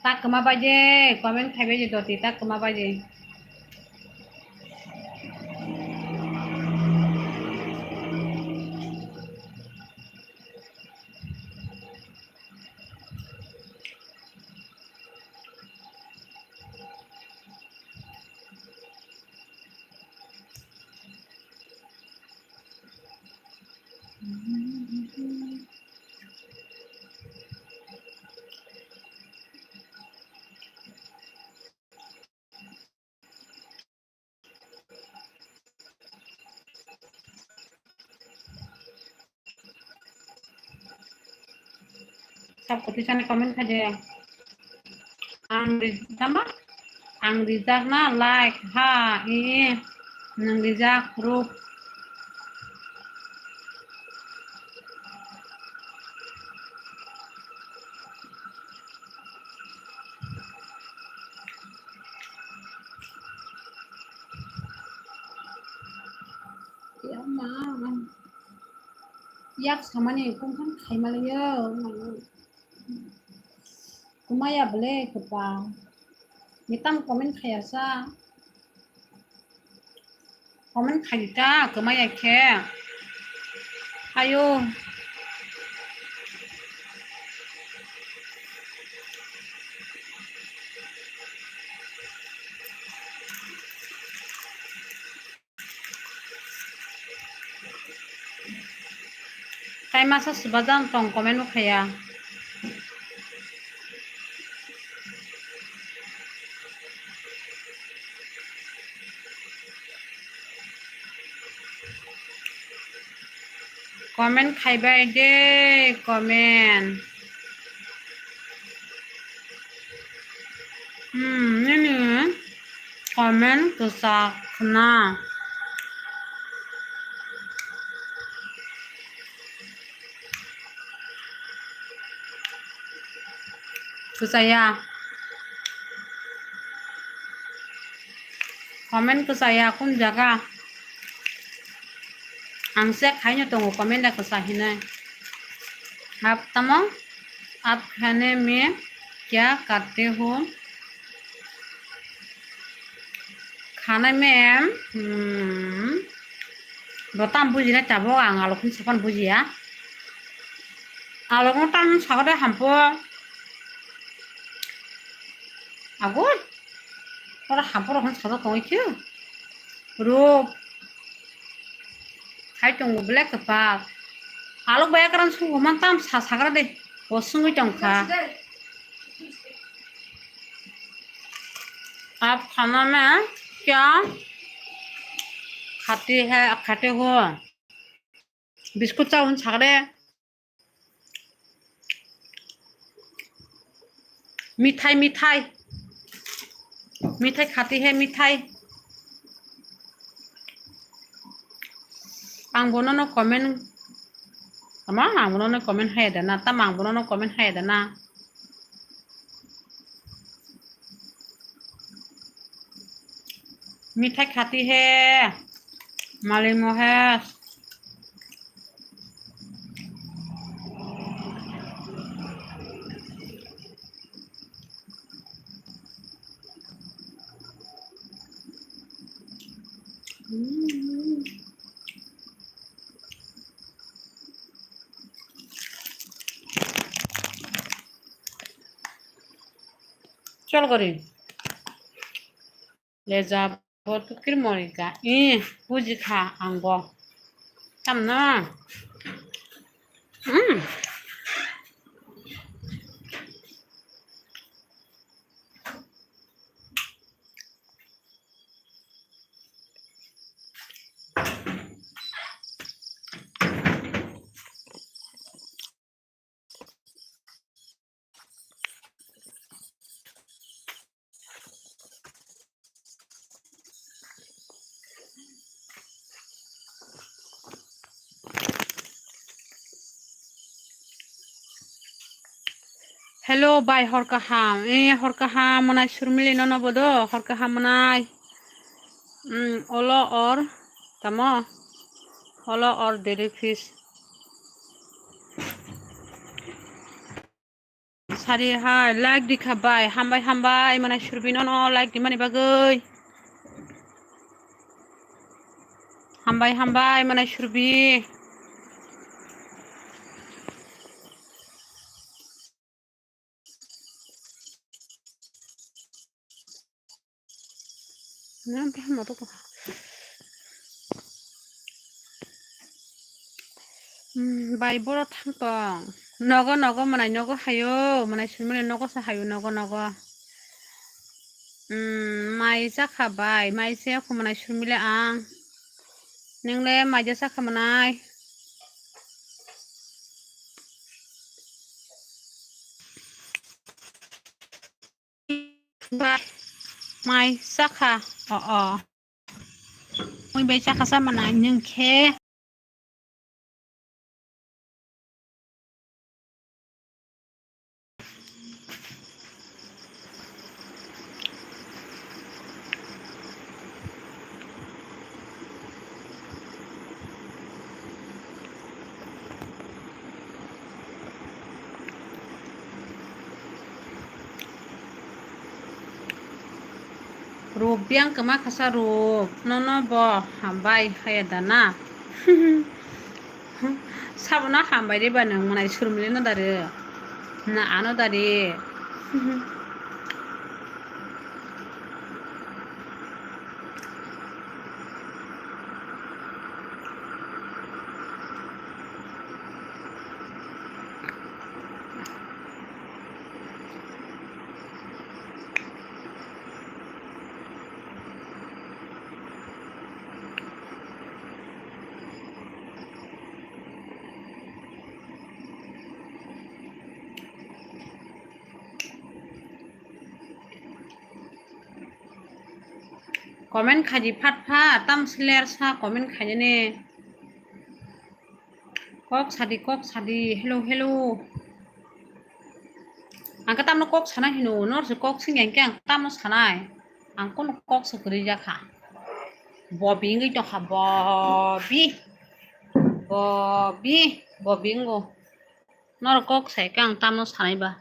Tak kwma bai de, comment khai bai de doti, tak kwma bai de. Sab koti chani comment khai de. Ang ri-, tama? Ang rijak na like ha, e, nang rijak proof. Yama. Yak samani kungkhan khaimalayo. Kumaya bole kwpal. Mitam comment khayasa. Comment khaita, kwmaya khe. Ayo. Tai masa swbajang tong comment bo khaya. Comment khaibai de, comment. Hmm, nini comment kwchak khna. Kwchaya. Comment kwchaya kun jaga? Ang check khaino tongo comment da kwcha hinwi. Aap tamo, aap khane mein kya karte ho? Khana mein, hmm, bo tam bujina tabok ang alok hin sapan bujiya. Alok no tam sakade hampo. Agoi. Ora hampo rok hin sajak tongwi khe. Ruk. Hai tongo belai kwpal. Alok bai ekran sugo man tam sa sagra de. Bo swngwi tong kha. Aap khana mein kya khati hai, khate ho? Biscuit cha hun sakre. Mithai, mithai. Mithai khati hai, mithai. Ang bono no comment. Ama, ang bono no comment hai da na. Tamo ang bono no comment hai da na. Mithai khati hai. Malimo hai. Chol gori. Le ja bo tukir morika. Ih, buji kha ang bo. Tamna. Hmm. Hello, bai, hor kaham. Eh, hor kaham, mwnai Surmili nono bodo, hor kaham mwnai. Hmm, olo or, tamo? Olo or daily fish. Sari hai, like di kha bai. Hambai, hambai, mwnai Surbi nono like di mani bagwi. Hambai, hambai, mwnai Surbi. Hmm, bai, boro thang tong. Nogo, nogo, mwnai nogo hayo, mwnai Surmili nogo sa hayo, nogo, nogo. Hmm, mai cha kha bai, mai cha kho mwnai Surmili ang. Nwngle mai cha kha mwnai. Mai cha kha. O, o. Mui bai cha kha sa mwnai nwng khe. Rup biyang kwma khasa rup, nono bo hambai haya da na? Sabono hambai riba nwng mwnai Surmili no dari na ano dari. Comment khaidi phat phat, tam siler sa comment khainani. Kok sadi, kok sadi, hello, hello. Ang khe tamno kok sanai hino, nor se kok sing yang khe ang tamno sanai. Ang kono kok se kwrwi jakha. Bobi wngwi tongkha, bobi. Bobi, bobi wngo. Nor kok sai khe ang tamno sanai ba.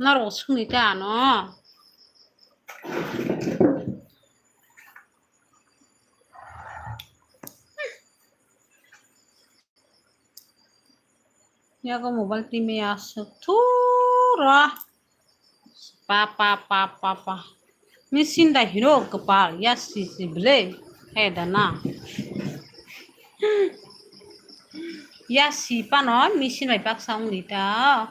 Norok sungni ta ano. Yago mobile timi aswk thura. Pa, pa, pa, pa, pa. Machine da hino kwpal, ya si si bwle. He da na. Ya si pano machine bai baksa wngdi ta.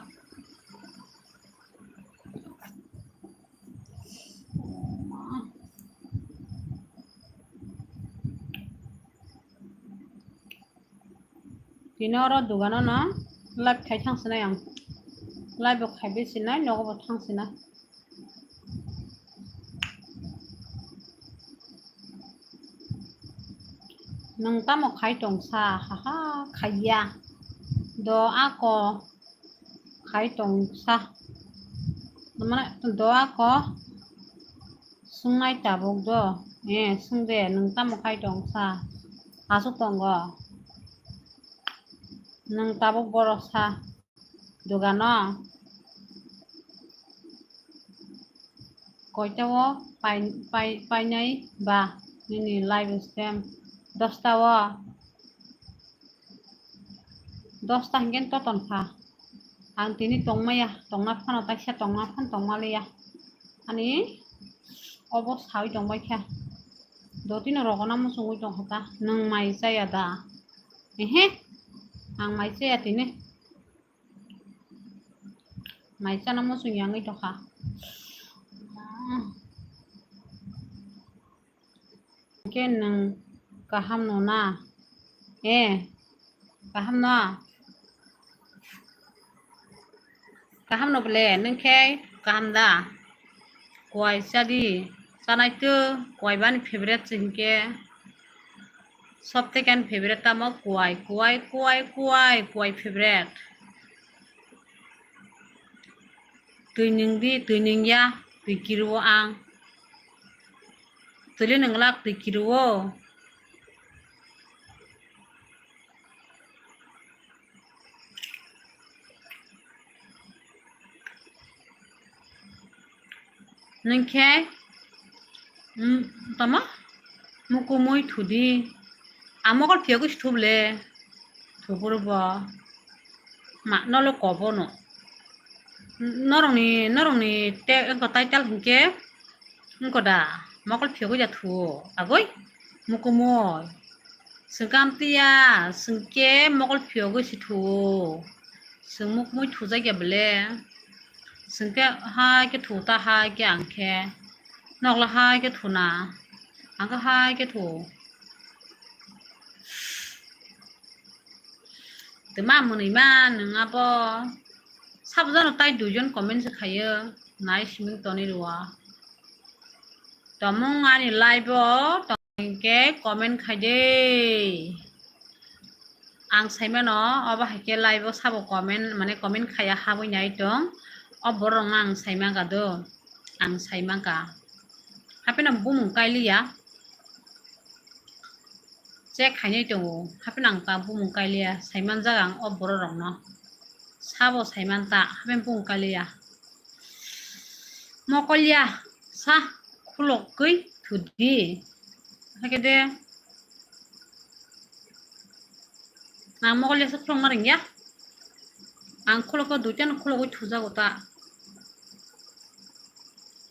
Tini oro dogano no live khai thang sinai ang. Live bo khai bi sinai, nogo bo thang sinai. Nwng tamo khai tong sa? Haha, khaiya. Do ako khai tong sa. Mane do ako sungnai tabuk do. Eh, sung de, nwng tamo khai tong sa? Aswk tongo. Nwng tabuk borok sa dogano. Koita o pai, pai, painai ba nini live stream? Dosta o. Dosta hinkhe to tonkha. Ang tini tongmaya, tongna phano taisa tongna phan tongma liya. Ani obo sawi tongbai kha. Dotino rogona muchungwi tongkha ta. Nwng mai chaya da? Ehe. Ang mai chaya tini. Mai chana muchung yangwi tongkha. Khe nwng kaham no na? Eh, kaham no? Kaham no bole, nwng khe kaham da? Kuai chadi, chanai to, kuai bani favorite se hinkhe. Sob theke ani favorite tamo kuai, kuai, kuai, kuai, kuai favorite. Twi nwng di, twi nwng ya, twi kirio ang. Twili nwng glak, twi kirio. Nwng khe, mm, tamo? Mukumui thudi. Ang mokol phiyogwi se thubole. Thuburo bo. Ma, nolo kobono. Norokni, norokni te, wngkha title hinkhe, wngkha da, mokol phiyogwi da thuo. Agoi, mukumui. Swngkhe amtwi ya, swngkhe mokol phiyogwi se thuo. Swng mukumui thujakya bole. Swngkhe hai khe thu ta hai khe ang khe. Nokla hai khe thuna. Ang khe hai khe thu. Twma mwnwi ma nwng abo. Sabo jano tai duijon comment se khaio. Nai siming toni rua. Tomung ani live o. Hinkhe comment khai de. Ang saimano, obo hai khe live o sabo comment, mane comment khaiya habwi nai tong. O borok ang saimaka do. Ang saimaka. Hapheno bumung kailiya. Check khainai tongo. Hapheno ang ta bumung kailiya. Saimanjak ang o borok rokno. Sabo saimanta. Hapheno bumung kailiya. Mokolya sa khulokgwi thudi. Hakhe de ang mokolya sa khulokma rwngya. Ang khulokgwi duitano khulokgwi thujago ta.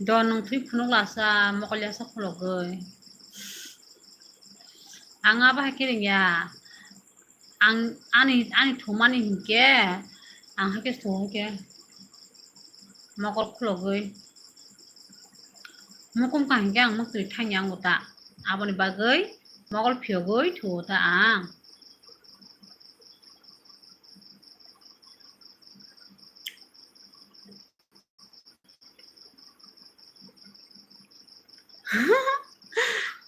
Don nwng thwi phunuk lasa mokolya sa khulokgwi. Ang abo hai khe rwngya. Ang ani, ani thumani hinkhe, ang hakhe thu hakhe mokol khulogwi mukum ka hinkhe ang muktwi thangya wngo ta. Aboni bagwi mokol phiyogwi thuo ta ang.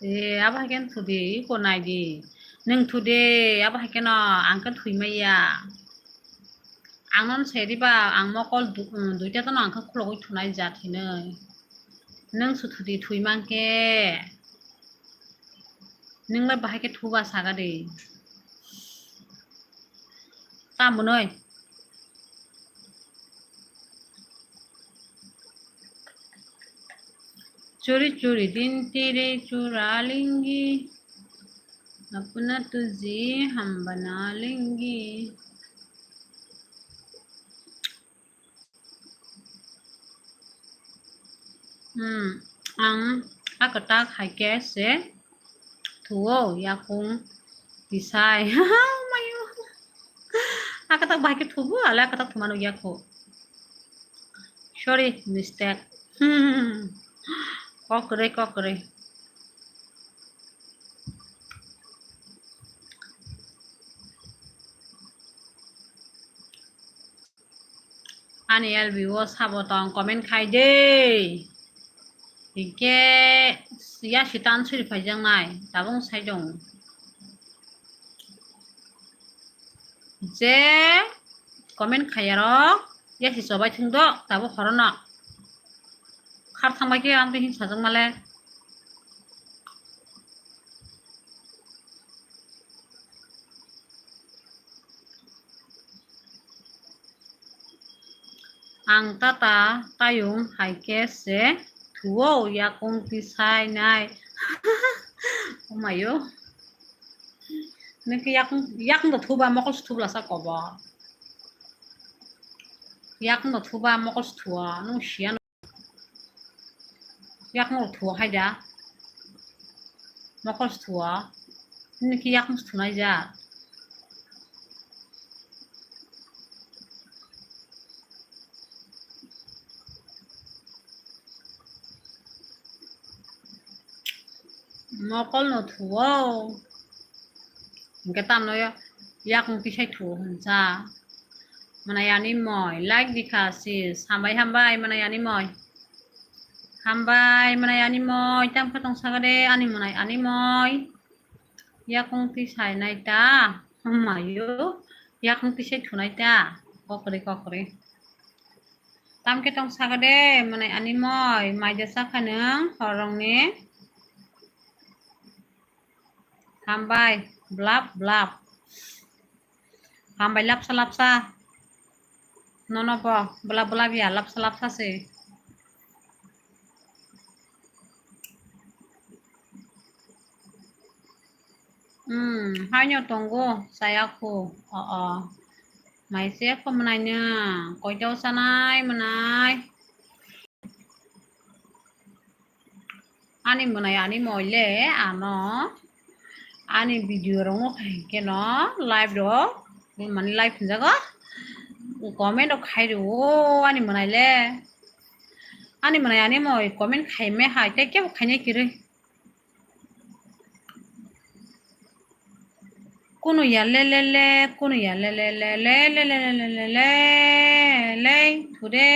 E, abo hai khe thudi, iko nai di. Nwng thudi, abo hai kheno ang khe thwi maya. Ang non se riba, ang mokol du-, um, duita tono ang khe khulogwi thunai jat hinwi. Nwng se thudi thwi mankhe. Nwng le bahai khe thuba saga de. Tamo noi. Churi churi din tiri chura lingi. Apuna tuji hambana lingi. Hmm, ang a kwtak hai khe se thuo yakung tisai. Mayo. A kwtak bahai khe thubu, ale a kwtak thuma nukya kho. Sorry, mistake. Kok kwrwi, kok kwrwi. Ani L B o sabo tong comment khai de. Hinkhe ya sitan suri phaijaknai, tabung sai dong. Je comment khaiyarok, ya si chobai thung do, tabuk horono. Khar thangbai khe ang tei hin sajak male. Ang tata tayung hai khe se thuo yakung tisai nai. Omayo. Niki yakung, yakung to thuba, mokol se thubla sa kobo. Yakung to thuba, mokol se thua, nung siya. Yakung rok thuo hai da. Mokol se thuo. Nini khe yakung se thunai ja. Mokol no thuo. Hingke tamno ya-, yakung tisai thuo hwnsa. Mwnai ani moi, like dikha sis. Hambai, hambai, mwnai ani moi. Hambai, mwnai ani moi. Tamkhe tong sakade, ani mwnai ani moi. Yakung tisai nai ta. Hamayo. Yakung tisai thunai ta. Kokri, kokri. Tamkhe tong sakade, mwnai ani moi. Maida sakha nwng horongni. Hambai, blap, blap. Hambai lapsa, lapsa. Nono bo, blap, blap ya, lapsa, lapsa se. Hmm, haino tongo, saya kho. O, o. Mai se kho mwnai no. Koitao sanai mwnai. Ani mwnai ani moi le ano ani video rok no khai khe no live rok mani live hinjago comment rok khai rwo ani mwnai le ani mwnai ani moi comment khai me hai tei kebo khainai kwrwi. Kunu ya le le le, kunu ya le le le le le le le le le le le, thude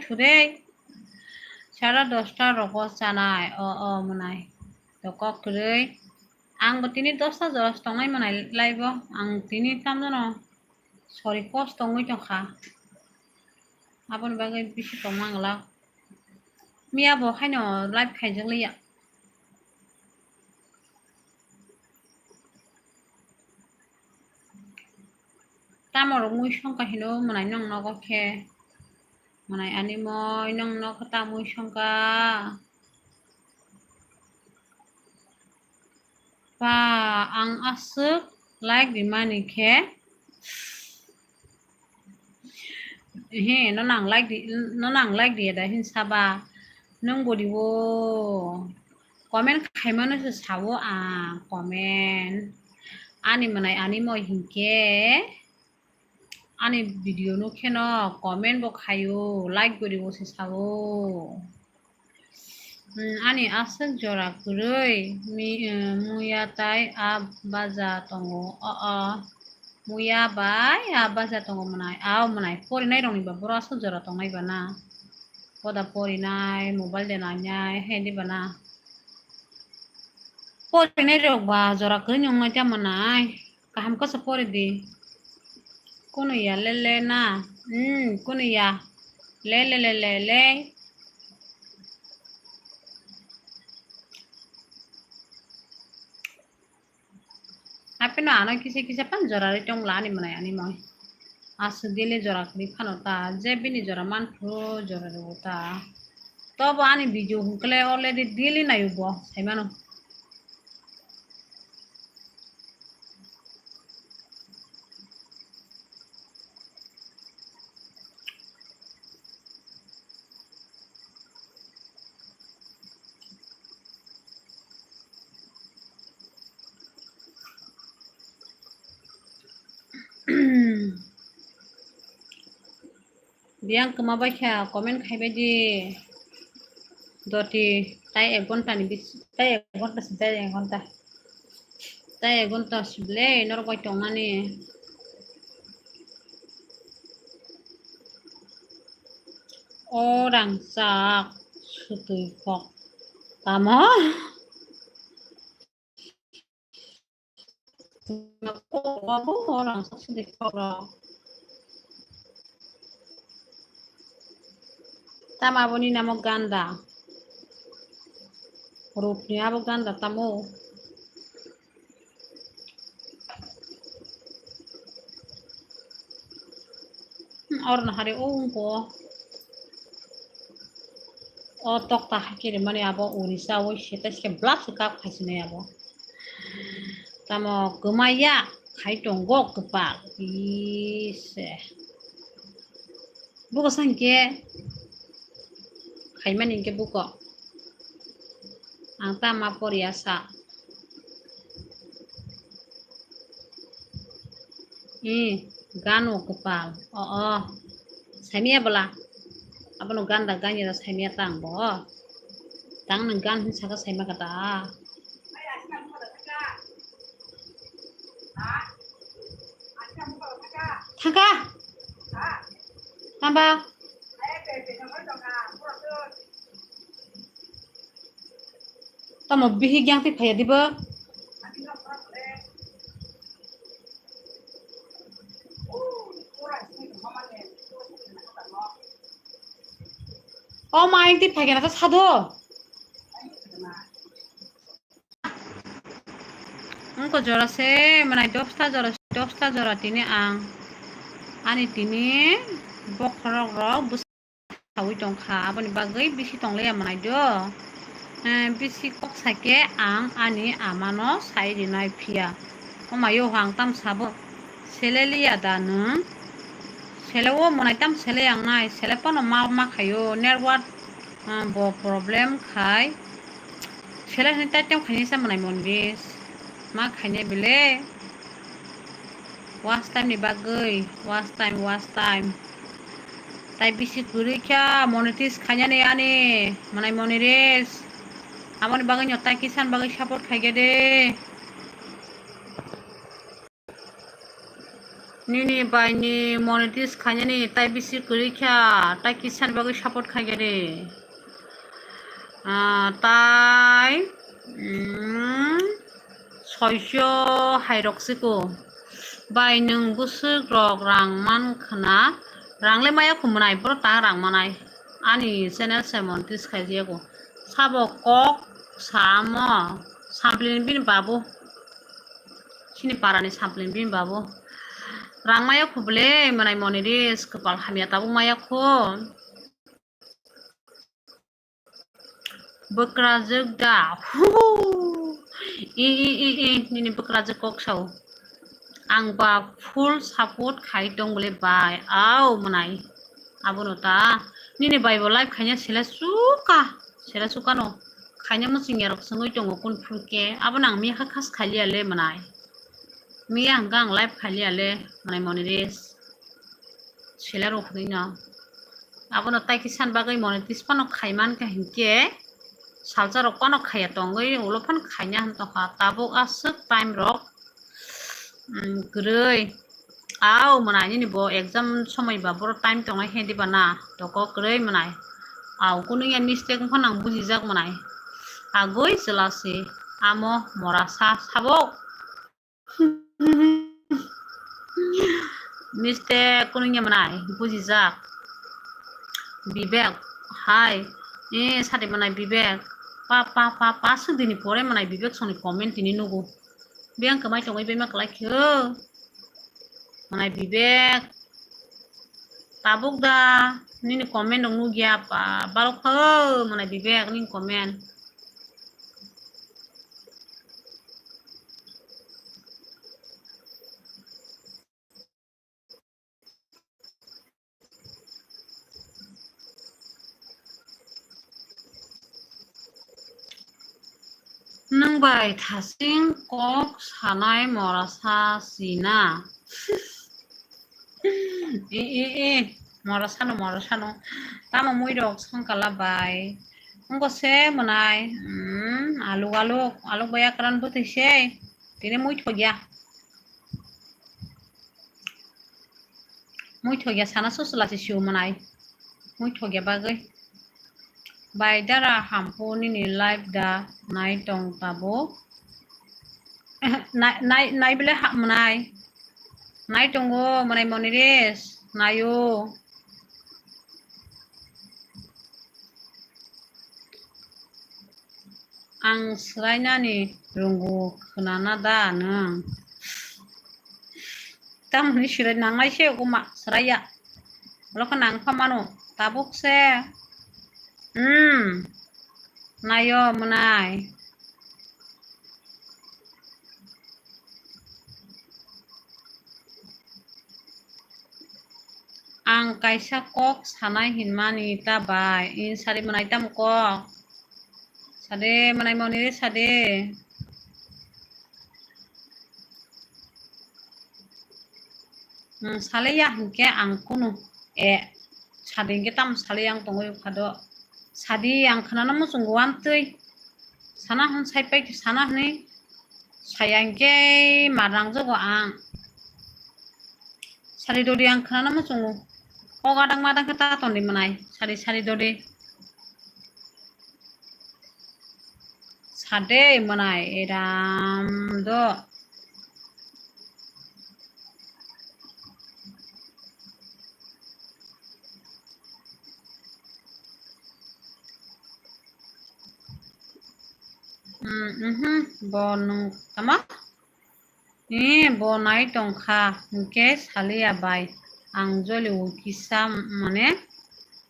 thude. Sara dosta rogo chanai, o, o, mwnai. To kok kwrwi. Ang bo tini dosta jora tongnai mwnai live o. Ang tini tamjano sori post tongwi tongkha. Aboni bagwi bisi tongma glak. Miya bo haino live khaijak liya. Tamo rok mui songkha hino mwnai nong nogo khe. Mwnai ani moi nong nogo ta mui songkha. Pa, ang aswk like rimani khe. He, no nang like di, no nang like di da hin saba. Nung bodi wo comment khaimano se sawo ang comment. Ani mwnai ani moi hinkhe. Ani video no kheno comment bo khaio, like gori bo se sao. Hmm, ani aswk jora kwrwi mi, eh, muya tai a baja tongo. O, o. Muya bai a baja tongo mwnai. Ao mwnai. Porinai rokni ba boro aswk jora tongnai ba na. Poda porinai, mobile de nainai, hai di ba na. Porinai rok ba jora kwrwi nung nai tamo nai. Kaham khe se pori di. Kunu ya le le na. Hmm, kunu ya. Le le le le le. Apeno ano kisa kisa pan jora ri tong la ani mwnai ani moi. Aswk daily jora kwrwi phano ta, je bini jora man phuru jora rw ta. Tobo ani video hwnkhe le already daily naio bo, sai mano. Biyang kwma bai kha comment khai bai di. Doti tai ek ghonta ni bis-, tai ek ghonta si tai ek ghonta. Tai ek ghonta si ble norok bai tong nani. O rangchak sutwi kok tamo? Tamo aboni namo ganda. Rupni abo ganda tamo. Hmm, orno hari o wngko. O tokta hakhe rimani abo Orissa o se tai se blap se kap khaisinai abo. Tamo kwmaya khai tongo kwpal. Ise. Buko sa hinkhe khaimani hinkhe buko. Ang ta ma poriya sa. Ee, gano kwpal. O, o. Saimia bwla. Abono ganda ganya da saimia tang bo. Tang nang gan hin saka saima kata. Thangka. Tamba. Tamo bihik yang ti phaya dibo. O ma yang ti phaya na to sado. Wngkha jora se, mwnai dosta jora, dosta jora tini ang ani tini bokhorok rok bwsa saui tongkha, aboni bagwi bisi tongliya mwnai do. Eh, bisi kok sakhe ang ani amano sai rinai phiya. Omayo ang tam sabo, sele liya da nwng? Sele o mwnai tam sele yang nai, sele phano ma, ma khaio, network, ah, bo problem khai. Sele hwnwi tai tong khainai sa mwnai monris. Ma khainai bele. Watch time ni bagwi, watch time, watch time. Tai bisi kwrwi kha monetize khainani ani mwnai monris. Aboni bagwi no tai kisan bagwi support khaikha de. Nini bai ni monetize khainani tai bisi kwrwi kha, tai kisan bagwi support khaikha de. Ah, tai, mm, soiso hai rok siko. Bai nwng bwswk rok rang man khna, rang le maya khumnai, boro ta rang manai. Ani channel se monetize khaijak o. Sabo kok samo, sampling bini babu. Chini parani sampling bini babu. Rang maya khu bwle, mwnai monris, kwpal hamya tabuk maya khu. Bwkrajwk da. Hu. I, i, i, i, nini bwkrajwk kok sao. Ang ba full support khai tong bwle bai. Au mwnai. Abono ta. Nini bai bo live khaina sela suka. Sela suka no. Khaina mwsing yarok swngwi tongo kun phuru khe. Abono ang miya kha khas khaliya le mwnai. Miya hwnkha ang live khaliya le mwnai monris. Sela rok hwnwi no. Abono tai kisan bagwi monetize phano khai man kha hinkhe salsa rok phano khaiya tongwi ulo phano khaina hwn tongkha. Tabuk aswk time rok, mm, kwrwi. Au mwnai nini bo exam somoi ba boro time tongnai khe diba na toko kwrwi mwnai. Au kunu ya mistake wngkha nang bujijak mwnai. Agoi chwla se. Amo morasa sabo. Mistake kunungya manai bujijak. Bibek hai. Eh, sadi manai Bibek. Pa, pa, pa, pa, sudini pore manai Bibek songni comment tini nugo. Biyang kamai tongwi bema kalai khe. Manai Bibek. Tabuk da nini comment rok nugya pa. Balok kha manai Bibek nini comment. Nwng bai thasing kok sanai morasa sina. E, e, e, morasano, morasano. Tamo muirok songkala bai. Wngkose mwnai, mm, aluk, aluk, aluk bai akran bwtwi se. Tini muithokya. Muithokya sana susula se siu mwnai. Muithokya bagwi. Bai dara hampu nini live da nai tong tabuk. Nai, nai, nai bile ha mwnai. Nai tongo mwnai Moniresh, naio. Ang swrainani rwngo khwnana da nwng? Tamoni swrai nangnai se, uma swraiya. Olo khe nang pha mano. Tabuk se. Hmm. Naio mwnai. Ang kaisa kok sanai hinmani ta bai. In sari mwnai tamo kok. Sade mwnai Moniresh sade. Hmm, sale ya hinkhe ang kunu, e, sade hinkhe tamo sale yang tongwi phado. Sadi ang khwnana muchungo wantwi. Sana hwn sai pai sana hwnwi. Saya hinkhe ma rangjago ang. Sari dodi ang khwnana muchungo. O gadang madang khe ta tondi mwnai. Sari sari dodi. Sade mwnai eram do. Hmm, mhm, bo nung tama? Eh, bo nai tongkha, hinkhe saliya bai, ang jolio kisa mane,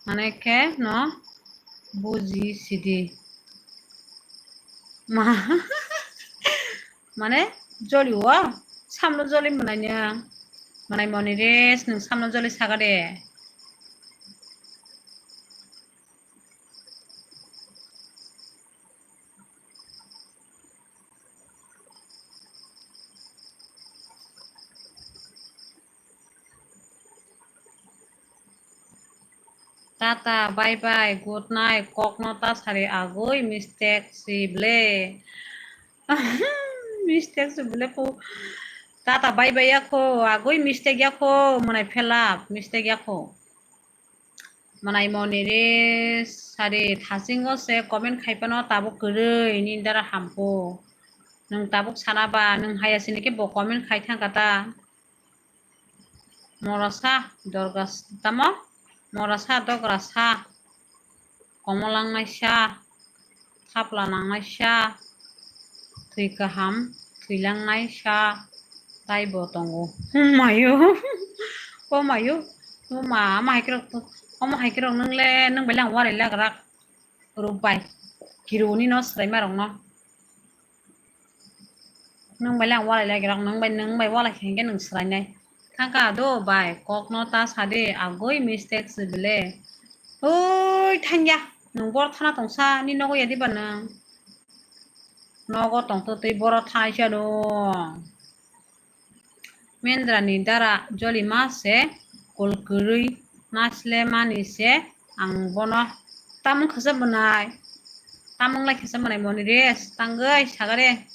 mane khe no buji sidi. Ma, mane jolio, samno joli mwnai nwng, mwnai Moniresh nwng samno joli saga de. Tata, bye bye, good night, kokno ta sari agoi mistake si ble. Mistake si ble ko. Tata, bye bye yakho, agoi mistake yakho, mwnai phelap, mistake yakho. Mwnai Moniresh sari thasingo se comment khai phano tabuk kwrwi nini dara hamkho. Nwng tabuk sana ba, nwng haya sini khe bo comment khai thangkha ta. Morasa dorga s-, tamo? Morasa dogra sa. Komolangnai sa. Thapla nangnai sa, thwi kaham, thwilangnai sa, taibo tongo. Humayo, komayo, huma, ama hai khorok, omo hai khorok nwng le, nwng bai le ang walai lagrak, ruk bai, kiruni no swrai ma rok no. Nwng bai le ang walai lagrak, nwng bai, nwng bai walai khe hwnkhe nwng swrainai. Thangka do bai, kokno ta sadi, agoi mistake se bele. Oi, thangya, nwng bor thana tongsa, ni nogo yadi ba nwng? Nogo tongtwtwi boro thanai se do. Mendra ni dara jolima se, kol kwrwi nasle mani se, ang bono tamung khasa bwnai, tamung lai khasa bwnai Moniresh, tangwi sagare.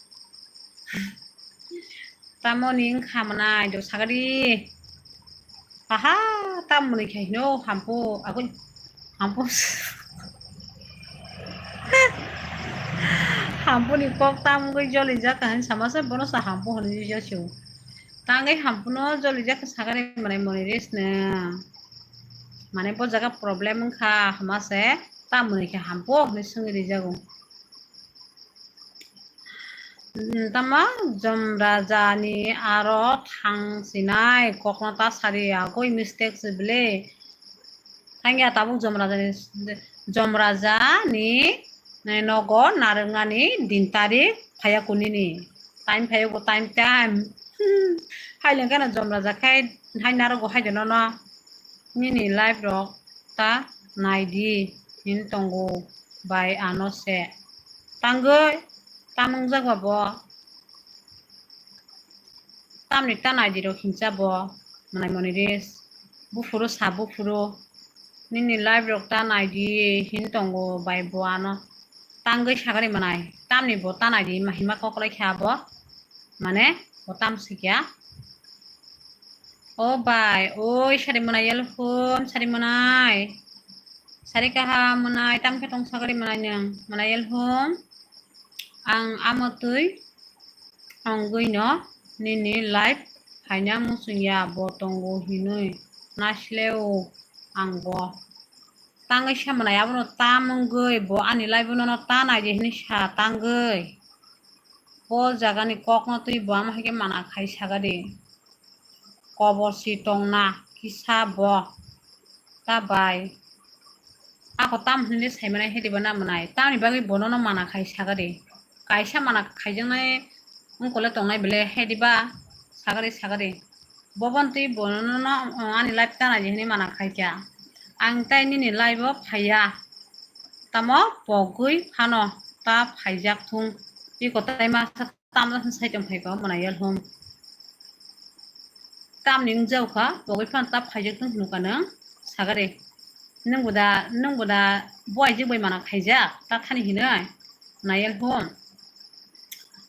Tamoni wngkha mwnai do sagadi. Aha, tamoni khai hino hampu, agoi, hampu. Hampuni kok tam wngwi jolijak kha hinwi sama se, bono sa hampu hwnwi jasiu. Tangwi hampuno jolijak kha sagari manai moni ris ne. Mane bo jaga problem wngkha hama se, ta mwnwi khe hampu hwnwi swngwi rijago. Hmm, tamo Jomrajani aro thang sinai kokno ta sari agoi mistake se bile. Thangya tabuk Jomrajani, Jomrajani nogo narwknani din tarik phaiya kunini. Time phaiya go time time. Hai lengkhe no Jomraja khai hai narogo hai de nono. Nini live rok ta naidi hin tongo bai ano se. Tangwi tamung jak ba bo. Tamni ta naidi rok hincha bo manai moni ris. Buphuru sa buphuru. Nini live rok ta naidi hin tongo bai bo ano. Tangwi sagari manai. Tamni bo ta naidi ma hima koklai kha bo. Mane bo tam sikya. O bai, oi sari manai yelhum, sari manai. Sari kaha manai, tam khe tong sagari manai nang. Manai yelhum. Ang amotwi ongwi no nini live phaina muchungya bo tongo hinwi nasileo ang bo. Tangwi sa manai abono tam wngwi bo ani live-o nono ta naidi hinwi sa tangwi. Bo jagani kokno twi bo ama hai khe mana khai sagadi. Kobor si tongna kisa bo. Ta bai. Ako tam hinwi saimanai hediba na manai. Tamni bagwi bonono mana khai sagadi. Kaisa mana khaijaknai wngkole tongnai bele hediba sagadi sagadi. Bobon twi bonono, o, ani live ta naidi hinwi mana khaikha. Ang tai nini live-o phaiya. Tamo pogwi phano ta phaijak thung. Iko tai masa tamno hwn sai tong phaikha omo na yalhum. Tamni wngjaukha, pogwi phano ta phaijak thung hinukha nwng sagari. Nwng boda, nwng boda bo aijak bai mana khaijak, ta thani hinwi na yalhum.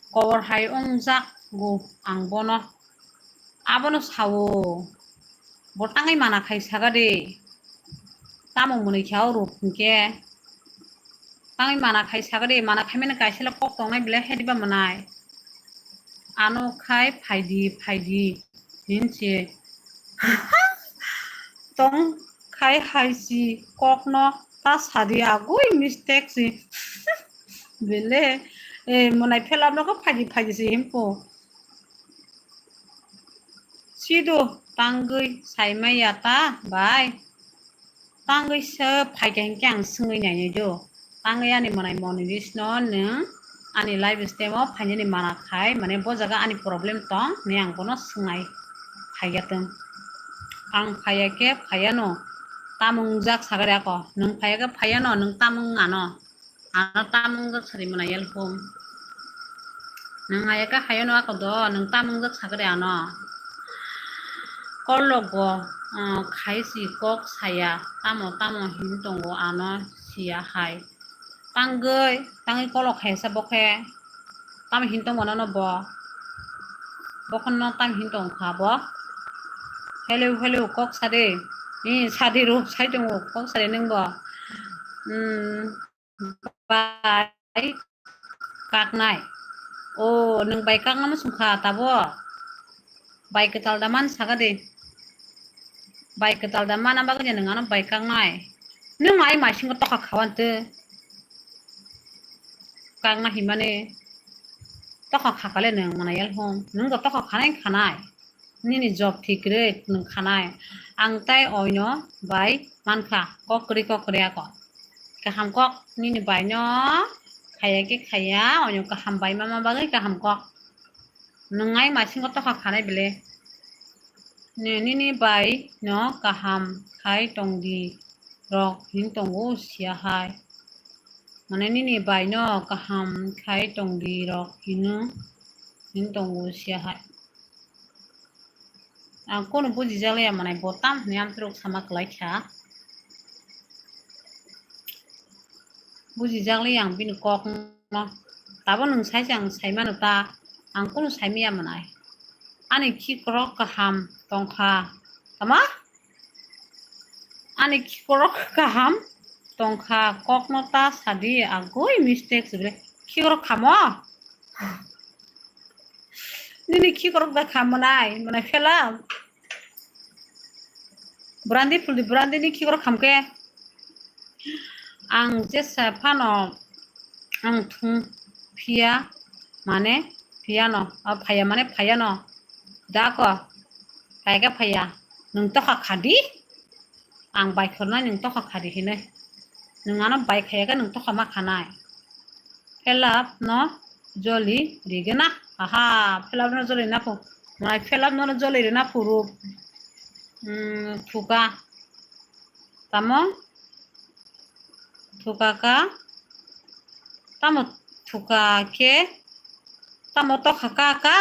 Kobor hai wngjak go ang bono. Abono sao. Bo tangwi mana khai sagadi. Tamo mwnwi khe o ruk hinkhe. Tangwi mana khai sagadi, mana khaimani kaisala kok tongnai bile hediba mwnai. Ano khai phaidi, phaidi hinsi. Tong khai haisi kokno ta sadi agoi mistake si. Bele, eh, mwnai phelapno khe phaidi, phaidi si himpo. Sido tangwi saimaya ta bai. Tangwi se phaikha hinkhe ang swngwi nainai do. Tangwi ani mwnai moni risno nwng ani live stream-o phainani mana khai, mane bo jaga ani problem tong hinwi ang bono swngnai phaiya tong. Ang phaiya khe phaiya no. Tamung jak sagari ako. Nwng phaiya khe phaiya no, nwng tamung ano. Ano tamung jak sari mwnai yalhum. Nwng haya khe hayo no ako do, nwng tamung jak sagari ano. Kolok bo, ah, khai si kok saya, tamo tamo hin tongo ano siya hai. Tangwi, tangwi kolok khaisa bo khe. Tamo hin tongo nono bo. Bo khe no tamo hin tong kha bo. Hello, hello, kok sadi. Ni sadi ruk sai tongo, kok sadi nwng bo. Hmm. Bai kaknai. O, nwng bai kakna muchung kha tabo? Bai kwtal da man saka de. Bai kwtal da mana bagwi nwng ano bai kaknai. Nwng ai maisingo tokha khawan twi. Kakna himani. Tokha khakale nwng mwnai yalhum. Nwng bo tokha khanai khanai. Nini job thik rwi nwng khanai. Ang tai oino bai mankha kok kwrwi kok kwrwi ako. Kaham kok nini bai no khaya khe khaya, oino kaham bai mama bagwi kaham kok. Nwng ai maisingo tokha khanai bele. Ni-, nini bai no kaham khai tong di rok hin tongo siya hai. Mane nini bai no kaham khai tong di rok hino hin tongo siya hai. Ang kono buji jak liya manai bo tam hwnwi amtwrwk sama kwlai kha. Buji jak liya ang bini kok no. Tabo nwng sai se ang sai mano ta. Ang kono sai maya manai. Ani khikrok kaham tong kha. Tama? Ani khikrok kaham tong kha. Kok no ta sadi agoi mistake se bele. khikrok khamo? Nini khikrok da khamo nai, mwnai phela. Brandi phuldi, brandi ni khikrok khamke. Ang jesa phano ang thung phiya mane phiyano, a phaya mane phayano. Dako, phayaka phaya. Nwng tokha khadi? Ang bai khornai nwng tokha khadi hinwi. Nwng ano bai khayaka nwng tokha ma khanai. Philap no joli rigena. Aha, philap no joli na phu. Mwnai philap no joli rina phuru. Hmm, thuka. Tamo? Thuka ka? Tamo thuka khe? Tamo tokha ka ka?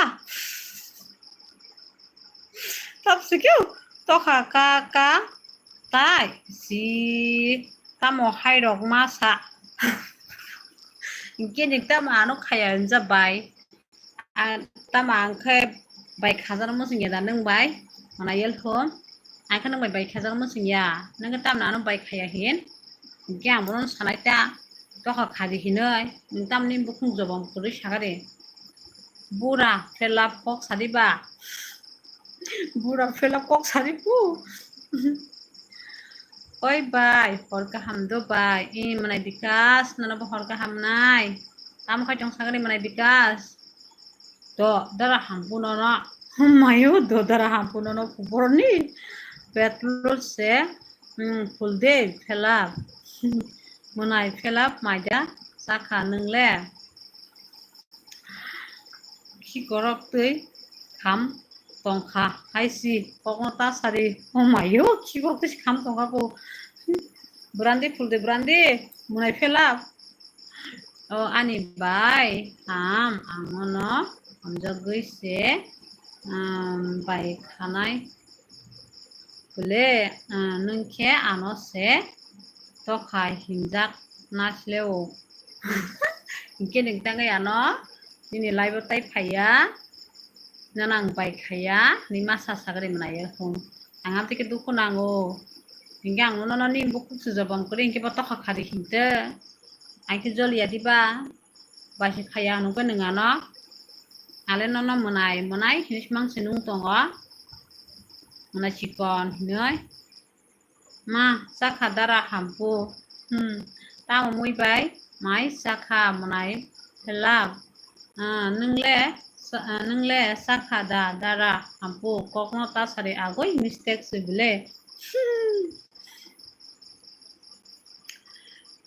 Tap sikyo tokha ka ka? Tai si tamo hairok masa. Gini tamo ano khaya hinja bai. Tamo ang khe bai khajano muchung ya da nwng bai? Mwnai yel phung. Ang khe nwng bai bai khajano muchung ya. Nwng khe tamni ano bai khaya hin? Hinkhe ang bono sanai ta. Tokha khadi hinwi. Nwng tamni bukhung jobon kwrwi sakha de. Bura philap kok sadi ba. Bura philap kok sadi pu. Oi bai, hor kaham do bai. I mwnai Bikas, nono bo hor kaham nai. Tamo khai tong sakani mwnai Bikas? Do dara hampu nono. Mayo do dara hampu nono kuborni. Petrol se, hmm, full day philap. Mwnai philap maida sakha nwngle. Khikorok twi kham tongkha hai si kokno ta sari. Oh mayo, khikorok twi kham tongkha ko. Brandi phulde brandi, mwnai philap. O ani bai, ham, ang nono hamjagwi se, um, bai khanai. Bole, ah, nwng khe ano se tokha hinjak na sle o. Hinkhe nwng tangwi ano nini live o tai phaiya, nono ang bai khaiya, ni masa sagri mwnai ya hwn. Ang amtwi khe dukhu nango. Hinkhe ang nono nini bukhuk sujabang kwrwi hinkhe bo tokha khadi hinte. Ang khe joliya diba? Bai se khaya hwnwi khe nwng ano. Ale nono mwnai, mwnai hinwi se mang se nung tongo. Mwnai chikon hinwi. Ma, chakha dara hampu. Hmm, tamo mui bai mai chakha mwnai philap. Ah, nwng le, sa-, ah, nwng le chakha da dara hampu. Kokno ta sari agoi mistake se bile.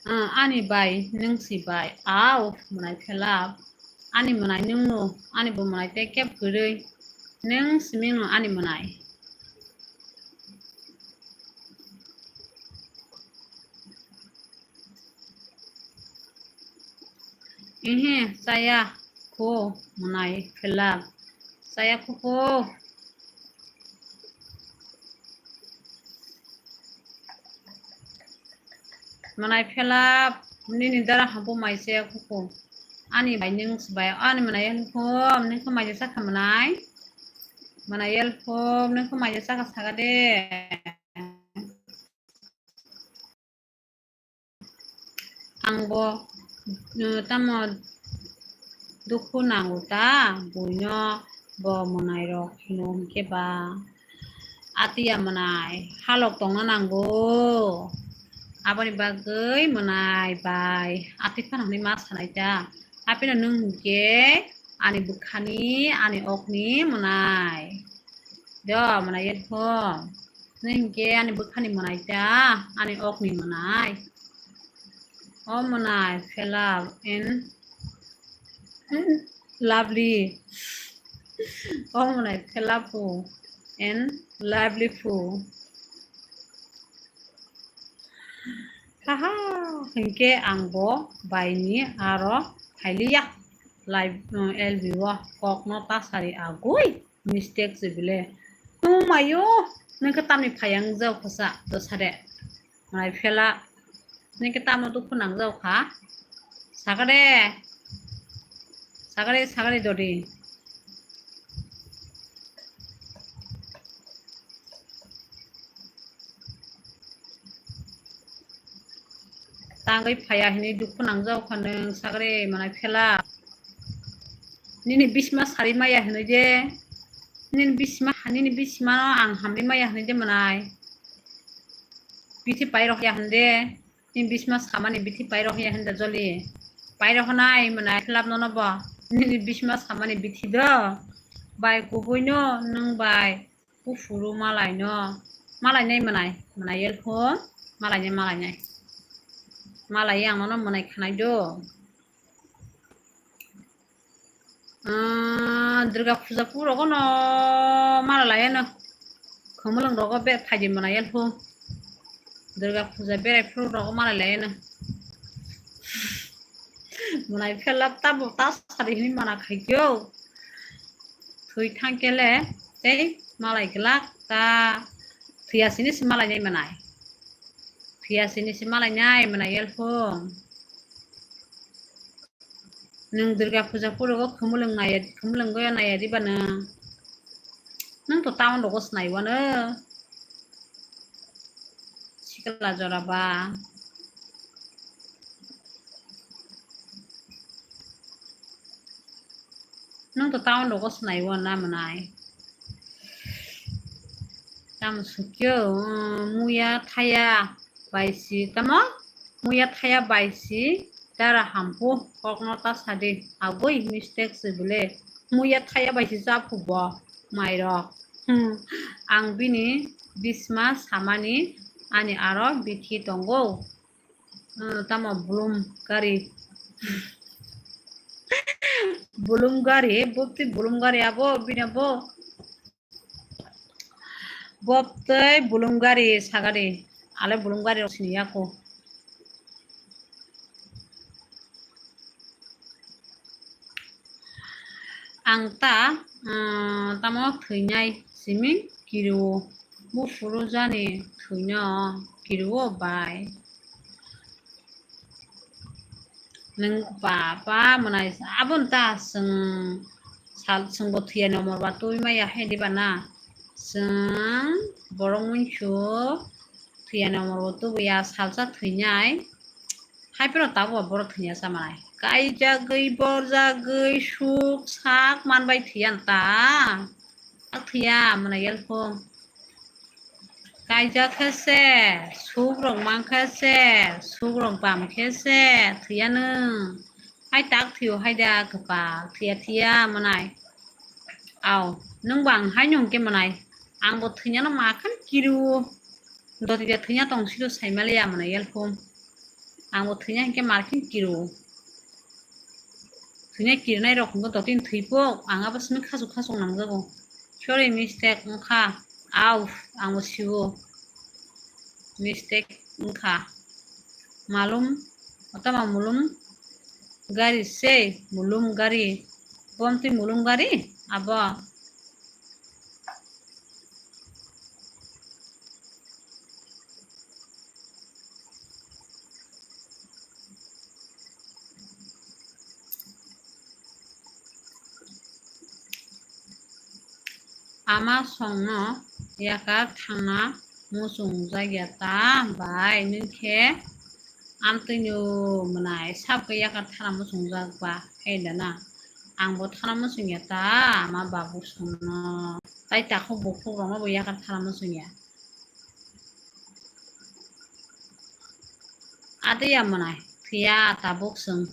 Ah, ani bai, nwng si bai. Au, mwnai philap. Ani mwnai nwng no, ani bo mwnai tei keb kwrwi. Nwng simi no ani mwnai. Ehe, chaya kho mwnai philap. Chaya kho kho. Mwnai philap nini dara hampu mai se khuku. Ani bai nwng sbai ani mwnai yel phum nwng khe mai jesa kha mwnai. Mwnai yel phum nwng khe mai jesa kha saga de. Ang bo, eh, tamo dukhu nango ta, buino bo mwnai rok hino hinkhe ba. Atiya mwnai, halok tongna nango. Aboni bagwi mwnai bai ati phano hinwi ma sanai ta. Apino nwng hinkhe ani bwkhani, ani okni mwnai. Do, mwnai yel phum. Nwng hinkhe ani bwkhani mwnai ta, ani okni mwnai. O mwnai, philap and lovely. O mwnai, philap and lively phu. Haha, hinkhe ang bo baini aro phailiya. Live, uh, L B o kokno ta sari agui. Mistake se bile. Tungmayo, nokhe tamni phayang jao khasa, do sade. Mwnai phela, nokhe tamo dukhu nangjao kha. Sagade, sagade, sagade dodi. tangwi phaiya hinwi dukhu nangjao kha nwng sagre manai phela. Nini bisma sari maya hinwi je, nini bisma, nini bisma no ang hamri maya hinwi je manai. Bithi pairok ya hinde, nini bisma samani bithi pairok ya hinde joli. Pairok nai manai philap nono bo, nini bisma samani bithi do. Bai kubui no nwng bai. Kufuru malai no, malai nai manai, manai yel pho, malai nai, malai nai. Malai yang no manai khanai do. Ah, Durga Puja puro kono malai lai no. Khumulwng rogo be phaidi manai yel pho. Durga Puja berai phuru rogo malai lai no. Manai phela tabo ta sari hini mana khaikyo. Thwi thangkele tei malai glak ta thwiyasini se malai nai manai. Thwiyasini se malai nai manai yel pho. Nwng Durga Puja puro go khumulwng nai, khumulwng goya nai diba nwng. Nwng to town rogo se nai wano. Sikla jora ba. Nwng to town rogo se nai wano na manai. Tamo sukyo, mm, muya thaya baisi tamo? Muya thaya baisi dara hampu kokno ta sadi. Agoi mistake se bole. Muya thaya baisi japhu bo mairok. Hmm. Ang bini bisma samani ani aro bithi tongo. Hmm, tamo bulum gari. Bulum gari, bukti bulum gari abo bini abo. Bobtwi bulum gari sagadi, ale bulum gari rok sini yako. Ang ta, mm, tamo thwinai simi kiru, bufuru jani thwino kiru bai. Nwng papa mwnai aboni ta chwng sal chwngbo thwiyani omor ba tubui maya hai diba na? Chwng borok muisu thwiyani omor bo tubuya salsa thwinai. Hai phano tabukbo borok thwinai sa manai. Kaijagwi, borjagwi, suk sak manbai thwiya ta. Thwiya mwnai yel pho. Kaijak khe se, suk rok mang khe se, suk rok bam khe se, thwiya nwng. Hai tak thwio hai da kwpal, thwiya thwiya mwnai. Au, nwng bo ang hai nwng khe mwnai. Ang bo thwinano ma khan kiru. Doti da thwina tong siro saimaliya mwnai yel pho. Ang bo thwina hinkhe ma khan kiru. Thwina kirnai rok hwnba dotini thwipok, ang abo simi khasuk khasuk nangjago. Sorry, mistake wngkha. Au, ang bo siwo. Mistake wngkha. Malum, otama mulum gari se, mulum gari. Bomtwi mulum gari? Abo. Ama songno yakar thangna muchungjak ya ta bai, nwng khe amtwino mwnai sabkhe yakar thana muchungjak ba, hai da na? Ang bo thana muchung ya ta, ama babu songno. Tai takhuk bukhuk rokno bo yakar thana muchung ya. Ade ya mwnai, thwiya tabuk chwng.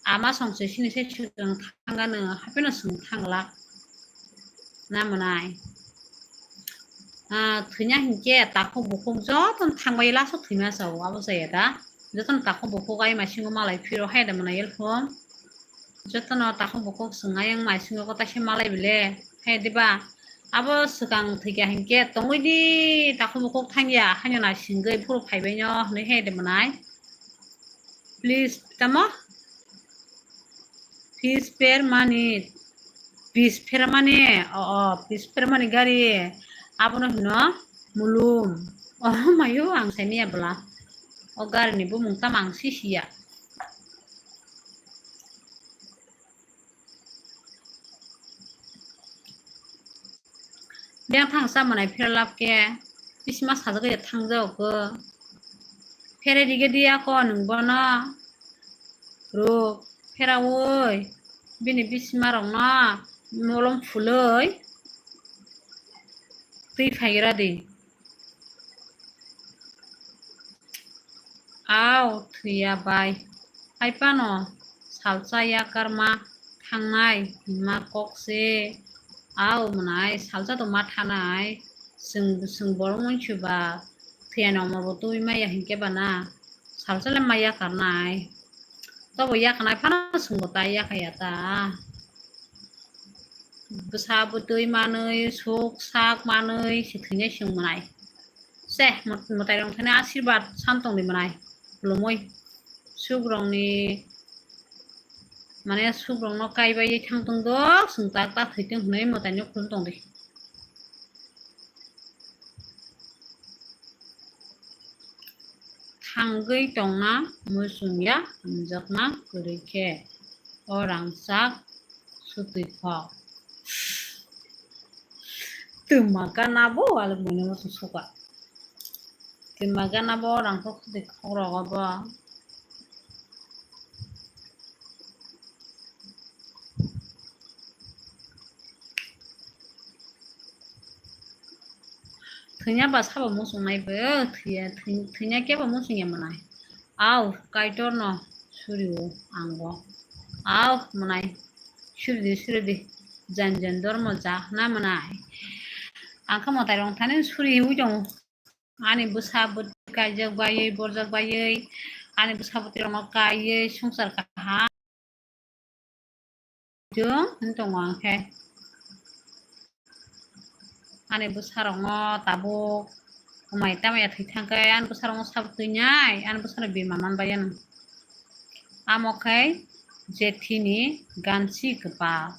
Ama song se sini se chwng thangano, hapheno chwng thanglak. Na mwnai. Ah, thwina hinkhe takhuk bukhuk jotono thangbai last o thwima sao, abo chaya da. Jotono takhuk bukhuk ai maisingo malai phiro hai da mwnai yel phone. Jotono takhuk bukhuk chwng ayang maisingo kotai se malai bile. Hai diba? Abo swkang thwikha hinkhe tongwi di takhuk bukhuk thangya, haino naisingwi phuru phaibaino hwnwi hai de mwnai. Please, tamo? Fish fair mani, fish fair mani, o, o, fish fair mani gari, abono hino mulum. O, mayo, ang saimanya bwla. O gari ni bumung tamo ang sisiya. Biyang thang sa mwnai phirlap khe, bisima sajagwi thangjao khe. Phere rige di ako nwng bono. Ruk, pheraui bini bisima rokno molom phului twi phaigra di. Au thwiya bai. Hai phano salsa yakarma thangnai hinma kok se. Au mwnai salsa to ma thanai. Chwng, chwng borok mwnsu ba thwiyani omor bo twi maya hinkhe ba na salsa le ma yakarnai. Tobo yakarnai phano chwngbo tai yakaya ta. Bwsa bwtwi manwi, suk sak manwi se thwinai chwng mwnai. Se, mwtai rok thani asirwad san tongdi mwnai, khulumui. Suk rokni, mane suk rokno kaibai thang tong dok, chwng tak tak thwi tong hwnwi mwtai no khulum tongdi. Thangwi tongna muchungya, hamjakma kwrwi khe o rangchak sutwi kho. Twma gana bo wal mwnwi muchung suka. Twma gana bo rangchak sutwi khok rogo bo. Thwina ba sabo muchungnai bo, thwiya, thwi-, thwina kebo muchungya mwnai. Au, Kaitorno surio ango. Au, mwnai, suridi, suridi, jan jan dormo ja hwna mwnai. Ang khe mwtai rok thani suriui tongo. Ani bwsa bwtwi kaijak baiwi, borjak baiwi, ani bwsa bwtwi rokno kaiwi swngchar kaham wng tongo ang khe. Ani bwsa rokno tabuk kwmai tamya thwi thang khe ani bwsa rokno sabo twi nai, ani bwsa rok bima man bai ano. Amo khe jethi ni gansi kwpal.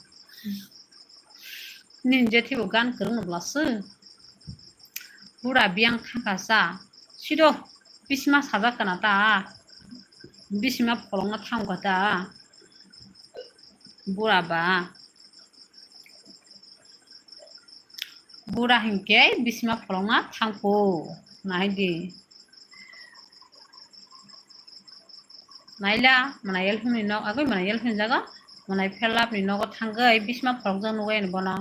Nini jethi bo gan kwrwng no bwla se. Bura biyang thangkha sa. Sido bisima sajak kana ta. Bisima pholongno thangkha ta. Bura ba. Bura hinkhe bisima pholongna thangkho. Nai di. Naila, mwnai yel hwnwi nok, agwi mwnai yel hwnwi jago, mwnai phelap ni nogo thangwi bisma pholokjak nugwi ani bono.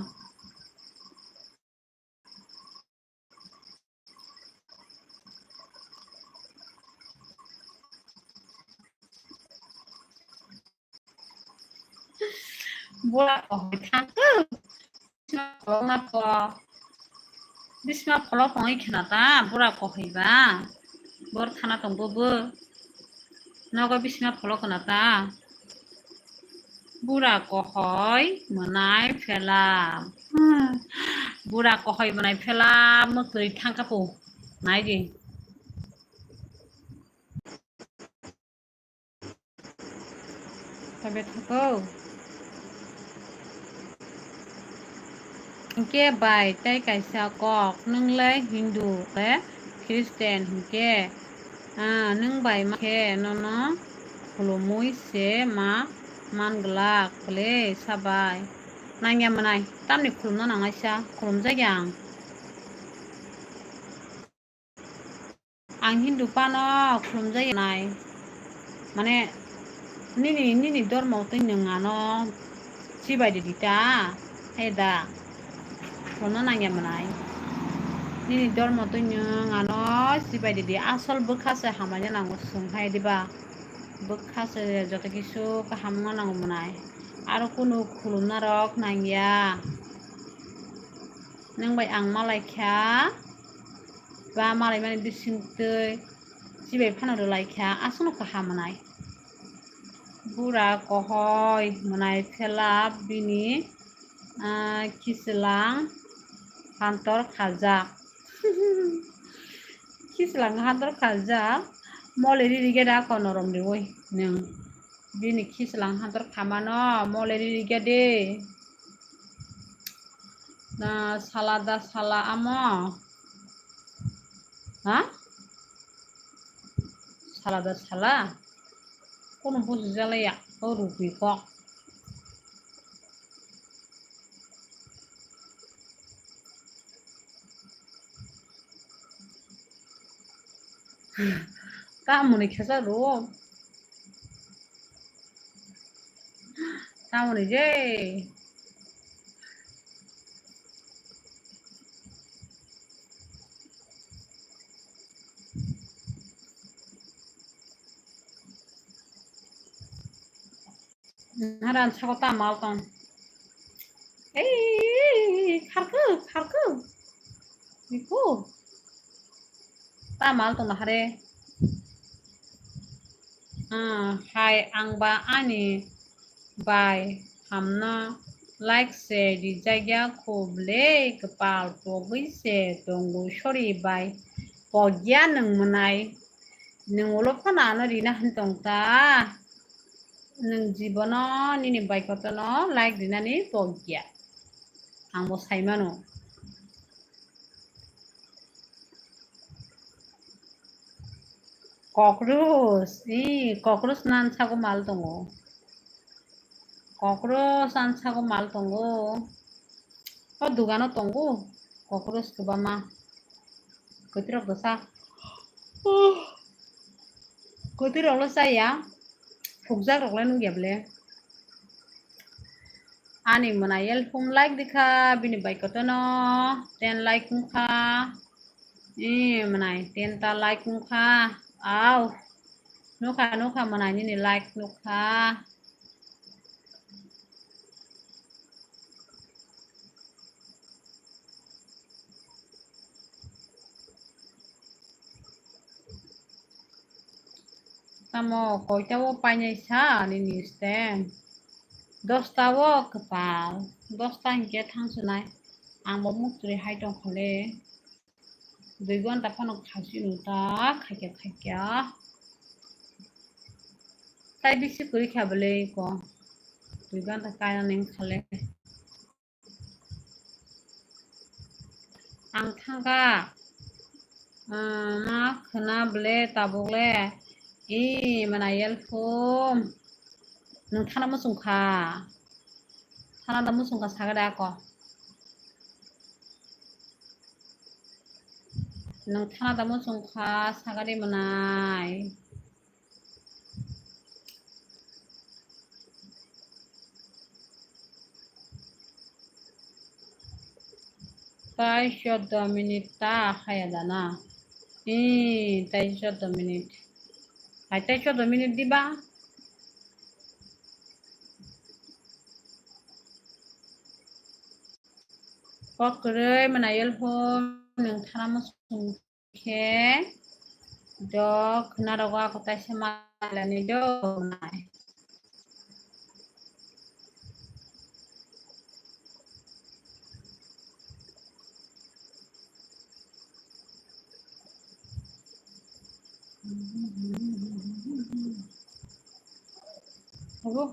Bura kohoi thangkhe. Bisma pholok na to. Bisma pholok tongwi khna ta, bura kohoi ba. Bor thana tong bo bo. Nogo bisma pholok khna ta. Bura kohoi mwnai phela. Bura kohoi mwnai phela, mwtwi thangkha po. Nai di. Tabe thakau. Hinkhe bai tei kaisa kok, nwng le Hindu khe Christian hinkhe, ah, nwng bai ma khe nono khulumui se ma man glak le sabai. Nangya mwnai, tamni khulumna nangnaisa, khulumjakya ang. Ang Hindu phano khulumjai nai. Mane, nini, nini dormo twi nwng ano chibai di ta, hai da. Khulumna nangya mwnai. Nini dormo twi nwng ano chibai di, asol bwkha se hamya nango, chwng hai diba. Bwkha se joto kisu kaham wngna nango mwnai. Aro kunu khulumna rok nangya. Nwng bai ang malai kha, ba malai mani bising twi chibai phano rwlai kha, aswkno kaham mwnai. Bura kohoi mwnai phela bini, ah, khichwlang hantor khaljak. Khichwlang hantor khaljak, mole riri geda kono rom riwi nwng. Bini khichwlang hantor khamano mole riri gede. Na sala da sala amo. Ha? Sala da sala? Kono buji jalaya, o rugwi kok. Tamoni khesa ro. Tamoni je. Haran sako ta mal tong. Ei, kharku, kharku. Iku. Ta mal tong hare. Ah, hai, ang ba ani bai hamna like se rijak ya kho ble kwpal pogwi se tongo sorry bai pogya nwng mwnai nwng ulo phano ano rina hin tong ta. Nwng jibono nini bai kotorno like rinani pogya. Ang bo sai mano. Cockroach, ee, cockroach nan sago mal tongo. Cockroach nan sago mal tongo. O dugano tongo. Cockroach kwbangma. Kwtwirok bwsa. Kwtwirokle chaya. Phukjakrokle nukya bwle. Ani mwnai elphum like dikha, bini bai kotono ten like wngkha. Ee, mwnai ten ta like wngkha. Au. Nukha, nukha, mwnai nini like nukha. Tamo koita o painai sa nini stand? Dosta o kwpal. Dosta hinkhe thangsinai. Ang bo muktwi hai tongkha le. Dui gonta phano khaisi nung ta khaikya khaikya. Tai bisi kwrwi kha bwle ko. Dui gonta kainani wngkha le. Ang thangkha. Ah, ma khwna bwle tabuk le. Ee, mwnai elphum. Nwng thana muchung kha. Thana da muchung kha saga da ko. Nwng thana da muchung kha saga de mwnai. Tai chordo minute ta haya dana. Ee, tai chordo minute. Hai tai chordo minute diba? Kok kwrwi mwnai elphum nwng thana muchung. Khe do khwnarogo ako taisa malani do nai. Obo.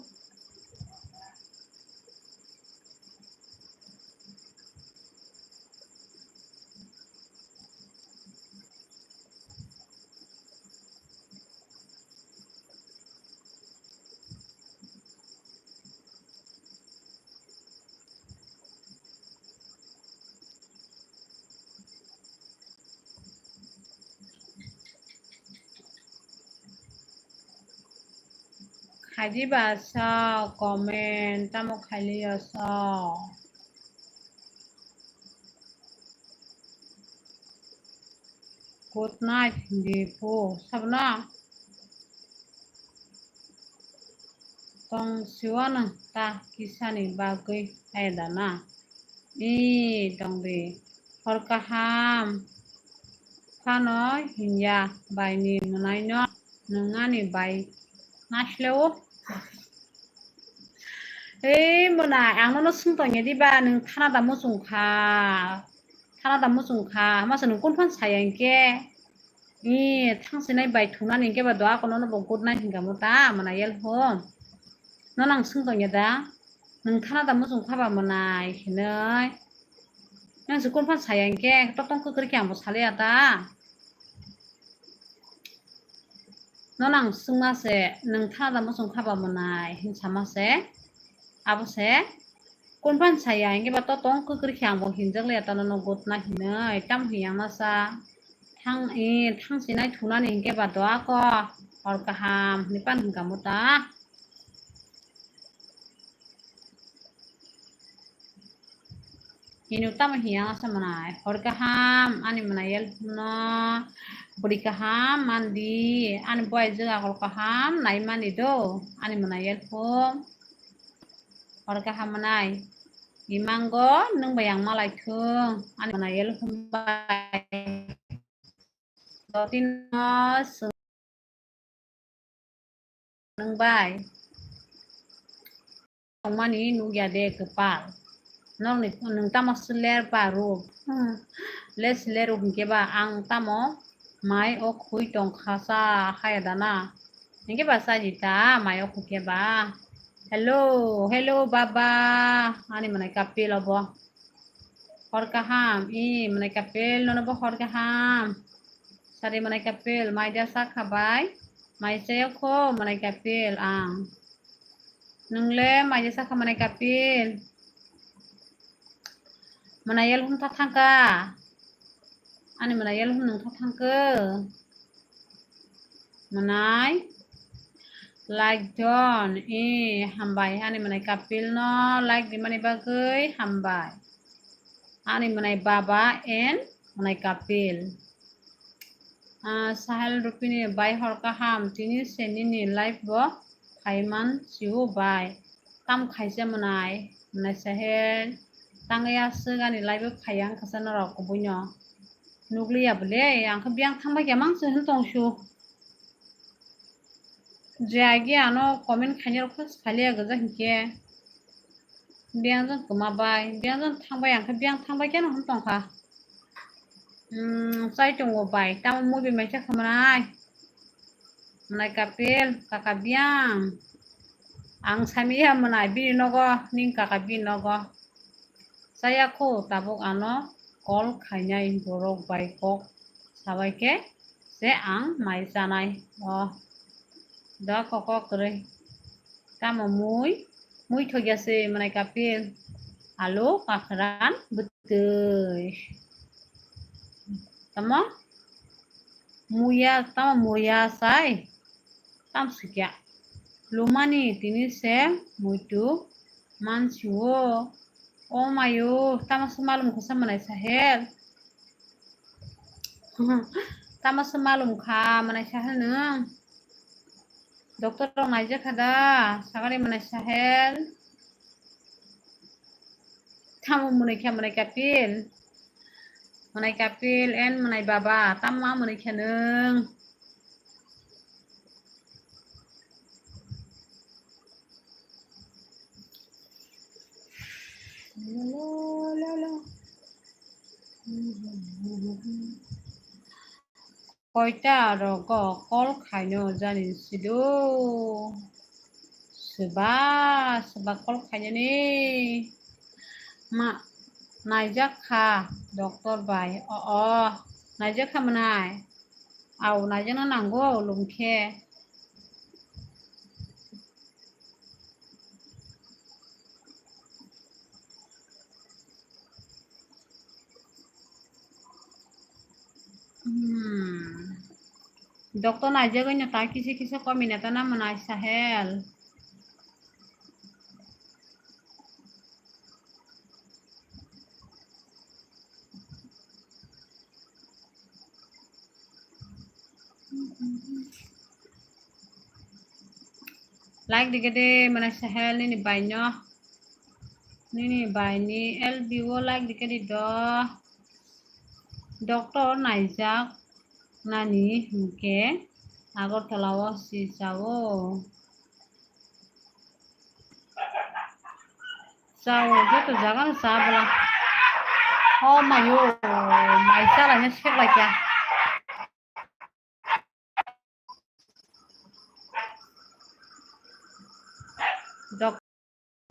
Khaidi ba sa comment tamo khailiya sa. Good night, Dipu. Sabna? Tong siwano ta kisani bagwi ayadana. Ee, tongdi. Hor kaham. Phano hinya baini mwnaino nwng ani bai nasleo. Ei mwnai, ang nono swng tongya diba, nwng thana da muchung kha? Thana da muchung kha? Masa nwng kun phan saya hinkhe? Ee, thangsinai bai thunani hinkhe ba doa kono no bo good night hinka mo ta, mwnai yel hon. Nono ang swng tongya da? Nwng thana da muchung kha ba mwnai hinwi? Nwng se kun phan saya hinkhe, totong kwkrwi khe ang bo saliya ta? Nono ang swngma se, nwng thana da muchung kha ba mwnai hin sama se. Abo se, kun phan saya, hinkhe ba totong kwkrwi khe ang bo hinjak liya ta nono good night hinwi, tamo hinyang masa. Thang, eh, thang sinai thunani hinkhe ba doa ko. Hor kaham hinwi pan hinka muta. Hino tamo hiya asa manai. Hor kaham ani manai yel no. Bwrwi kaham mandi. Ani boy jwng akol kaham nai mani do. Ani manai yel phung. Hor kaham manai. Imango nwng bai ang malai thung. Ani manai yel phung bai. Dotino swng nwng bai. Tongmani nukya de kwpal. Nokni nwng tamo sler ba ruk. Hmm. Le sler ruk hinkhe ba ang tamo mai o khui tong kha sa haya dana. Hinkhe ba chaji ta mai o khui khe ba. Hello, hello baba. Ani manai kapil obo. Hor kaham, i, manai kapil, nono bo hor kaham. Sari manai kapil, mai da sakha bai. Mai chayakho, manai kapil, ang. Nungle, mai da sakha, manai kapil. Manai yel hum tha thangka. Ani manai yel hum nung tha thangka. Manai like don, eh, hambai. Ani manai kapil no like di mani bagwi hambai. Ani manai baba and manai kapil. Ah, Sahel Rupini bai hor kaham, tini se nini live bo phaiman siu bai. Tam khaisa manai, manai Sahel. Tangya swk ani live bo phaiya wngkha sa norok kubui no. Nukliya bole, ang khe biyang thangbai khe mang se hin tong su. Je agi ano comment khainai rok khe saliya gajak hinkhe. Biyang jang kwma bai, biyang jang thangbai ang khe biyang thangbai khe no hin tongkha. Hmm, chai tongo bai, tamo movie mai chakha manai. Manai kapil, kaka biyang. Ang samiya manai bini nogo, ning kaka bini nogo. Chaya kho tabuk ano call khainai borok bai kok sabai khe se ang mai chanai. O, da kok kok kwrwi. Tamo mui, mui thokya se manai kapil. Alu, kakhran, bwtwi. Tamo? Muya, tamo muya sai? Tam sikya. Lumani tini se muitu mansiwo. O mayo, tamo se malum kha sa manai Sahel. Tamo se malum kha manai Sahel nwng. Doctor rok naijak kha da, sagari manai Sahel. Tamo mwnwi kha mwnwi kapil. Mwnwi kapil and mwnwi baba. Tamo ma mwnwi kha nwng. Koita rogo call khaino jani sido. Swba, swba call khainani. Ma, naijak kha doctor bai. O, o, naijak kha mwnai. Au, naijakna nango, au, lum khe. Hmm. Doctor naijagwi no ta kisa kisa komi na ta na mwnai Sahel. Like dikhe de mwnai Sahel nini bai no. Nini bai ni L B o like dikhe di do. Doctor naijak nani hinkhe Agartala o si chao. Chao, joto jaga no cha bwla. O mayo, mai chala ni sek lai kya. Dok-,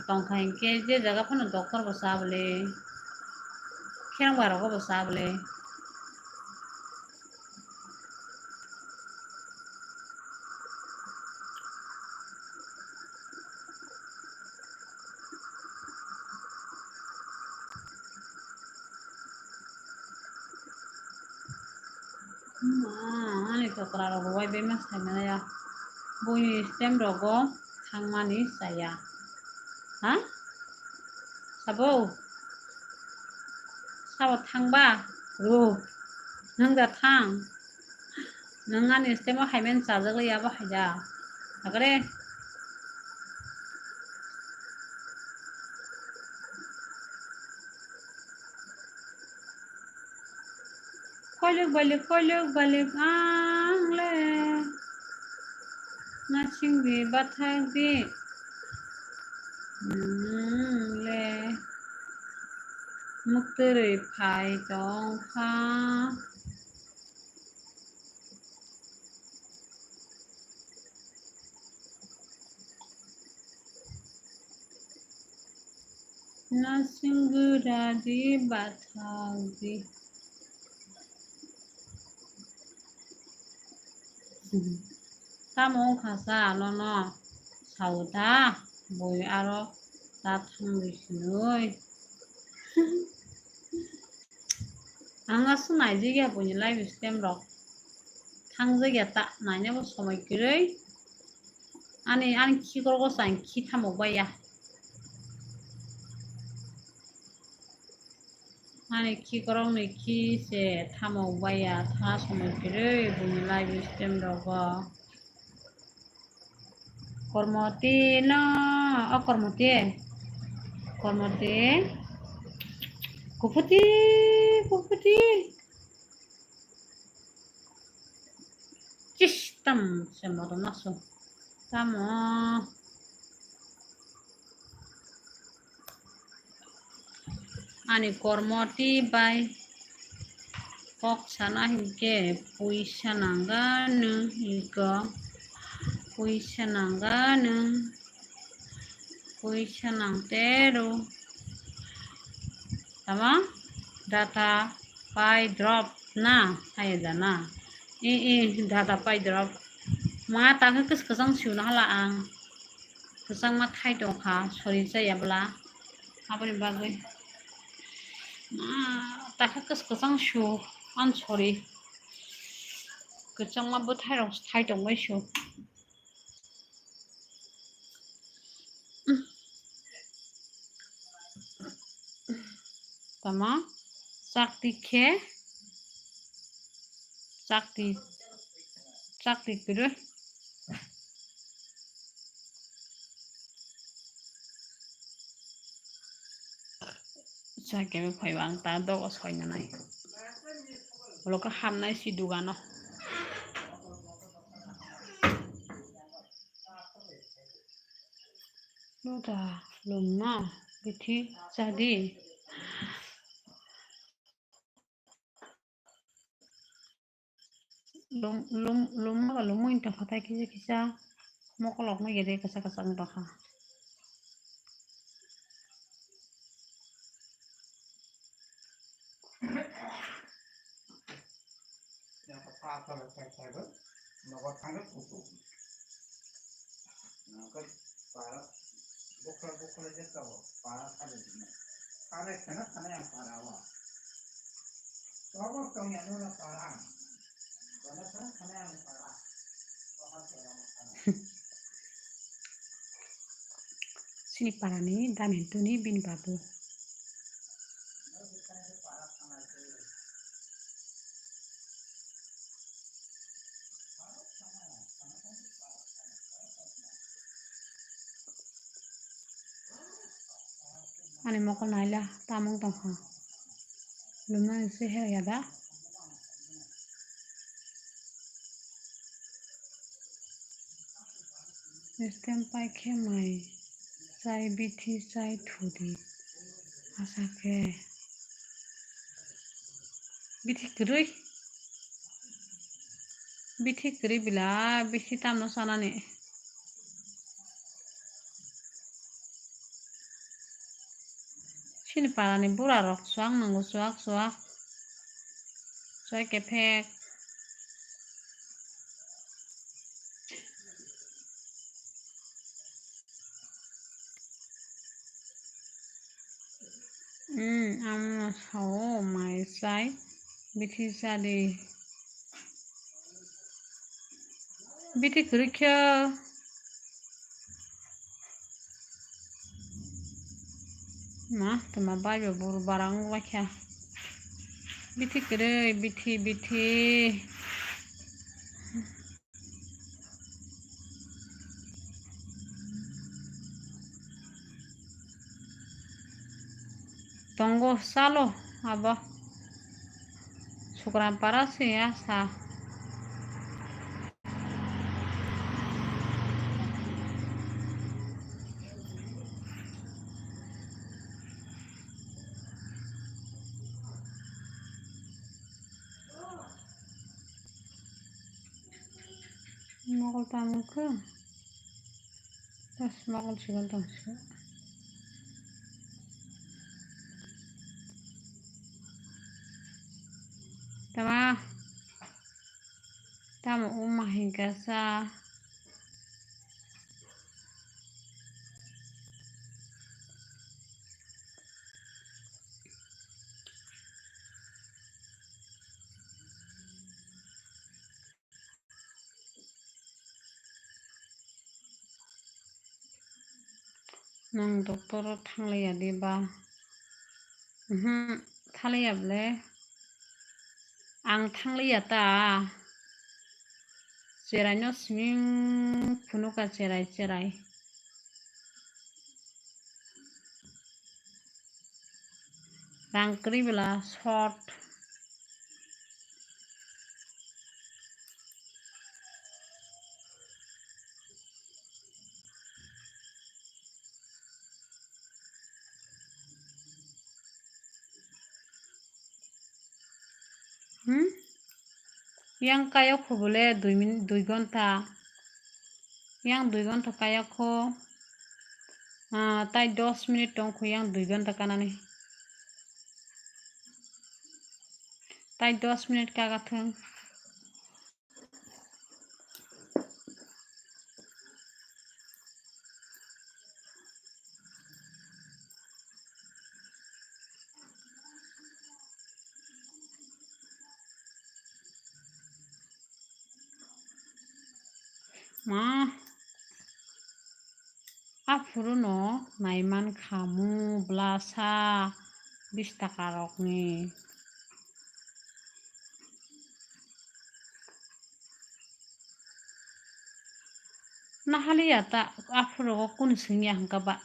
tong kha hinkhe je jaga phano doctor bo cha bwle. Kherang bai rogo bo cha bwle. Ma, ani tokra rogo wai bema saimaya. Buini stem rogo thangmani saya. Ha? Sabo? Sabo thangba? Ru. Nung da thang. Nung ani stem o haimen chajagli abo haida. Agre. Koiluk balik, koiluk balik ang le. Nasing di bathak di. Nung le. Muktwrwi phai tong kha. Nasing gwda di bathak di. Tamo wngkha sa nono sao ta, bui aro ta thangwi sinui. Ang aswk naijak ya buini live stream rok. Thangjak ya ta, naina bo somoi kwrwi. Ani, ani khikorgo se ang khi thamok bai ya. Ani khikorokni khi se thamok bai ya, tha somoi kwrwi buini live stream rogo. Kormoti no, o Kormoti, Kormoti, Kuphuti, Kuphuti. Chis, tam se motom naso. Tamo. Ani Kormoti bai kok sana hinkhe puisa nangano hiko. Puisa nangano. Puisa nangtero. Tamo? Data pai drop na, hai da na. I, i, data pai drop. Ma ta khe kwch-, kwchang sio na hala ang. Kwchangma thai tong kha, sori chaya bwla. Aboni bagwi. Ma ta khe kwch-, kwchang sio, ang sori. Kwchangma bwthai rok thai tong bai sio. Tamo chakti khe, chakti, chakti kwrwi. Chakhe phaiba ang ta dogo soinani. Ulo khe hamnai si dugano. Noda lwmno bithi chadi. Lum, lum, lum, lum, lum, tongkha tai kisa kisa. Mokolok no gede kisa kisa wng tongkha. Chini parani dam hintu ni bini babu. Ani mokol naila tamung tongkha. Lumnani se hera ya da. Stem pai khe mai chai bithi chai thudi. Asa khe bithi kwrwi. Bithi kwrwi bila bithi tamno sanani. Chini parani burarok chuak nango, chuak chuak. Chuak kephek. Hmm, amo sao mai chai bithi chadi. Bithi kwrwi khe. Ma, tama bai bo buru barang wngla khe. Bithi kwrwi, bithi, bithi. Tongo salo abo. Sukran para se ya sa. Mokol tamo khe? Bas mokol sigon tong se. Tama, tamo uma hinkha sa. Nwng doctor o thanglaiya de ba? Mhm, thanglaiya bole. Ang thanglaiya ta. Cherai no siming phunuka cherai cherai. Rang kwrwi bela short. Hmm? Yang kayok kho bole dui min-, dui gonta. Yang dui gonta kayok kho. Ah, tai dos minute tong kho yang dui gonta kanani. Tai dos minute kagathung. Ma, aphuru no naiman kha mu bwlasa bish taka rokni. Nahaliya ta aphuru o kunu swngya hwnkha ba.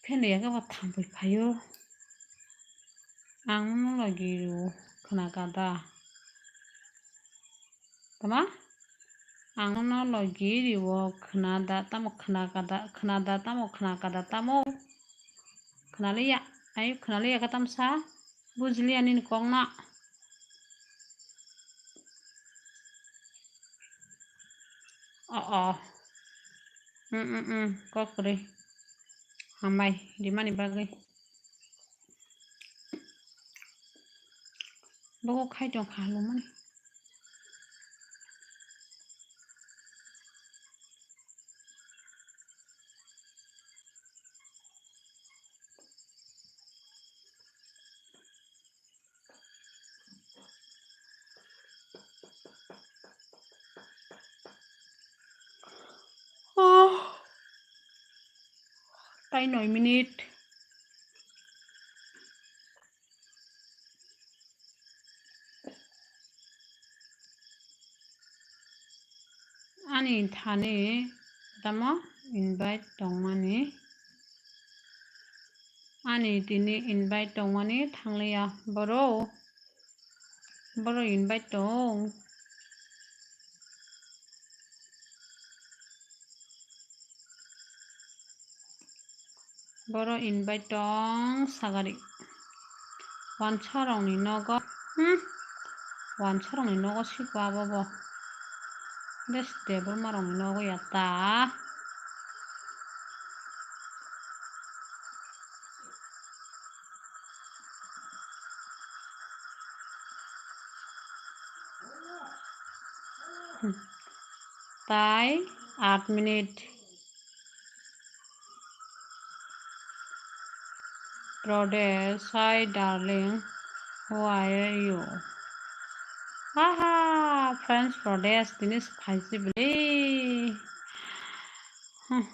Pheno ya khe bo thangwi phaio. Ang no logi rw khna kada. Tama? Ang no logi rw khna da, tamo khna kada, khna da, tamo khna kada, tamo. Khna liya, ai khna liya ka tamsa. Bujiliya nini kok no. Oh, oh. Mm, mm, mm. Kok kwrwi. Hambai, rimani bagwi. Bogo khai tong kha halumani. Oh. Tai noi minute. Ani thani tamo invite tongmani. Ani tini invite tongmani thangliya boro. Boro invite tong. Boro invite tong sagari. Wansarokni nogo. Hmm. Wansarokni nogo siko abo bo. Des debor marokni nogo ya ta. Tai aat minute. Pradesh, hi darling, who are you? Haha, friends, Pradesh, tini se phaisi bwle. Hmm.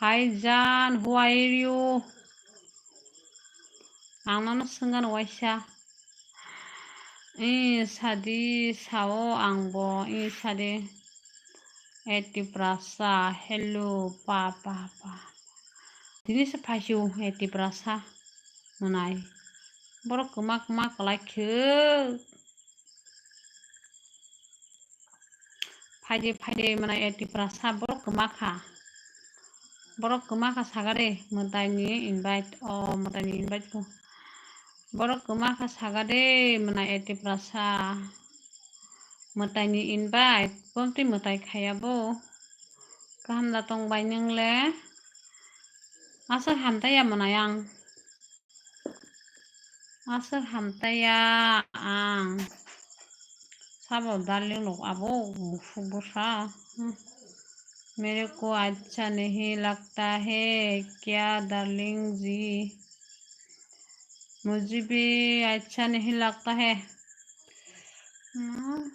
Hi Jan, who are you? Ang nono swngano waisa. Ee, sadi, sao angbo, ee, sadi. Eti prasa, hello, pa, pa, pa. Tini se phaisio, eti prasa. Mwnai. Borok kwma kwma kwlai khe. Phaidi, phaidi, mwnai eti prasa borok kwma kha. Borok kwma kha saga de, mwtaini invite, o mwtaini invite ko. Borok kwma kha saga de, mwnai eti prasa. Mwtaini invite, bomtwi mwtai khaya bo. Kaham da tong bai nwng le? Aswk hamtaiya mwnai ang. Aswk hamtaiya ang. Sabo darling rok abo musuk bwsa. Hmm. मेरे को अच्छा नहीं लगता है क्या darling जी? मुझे भी अच्छा नहीं लगता है. Hmm.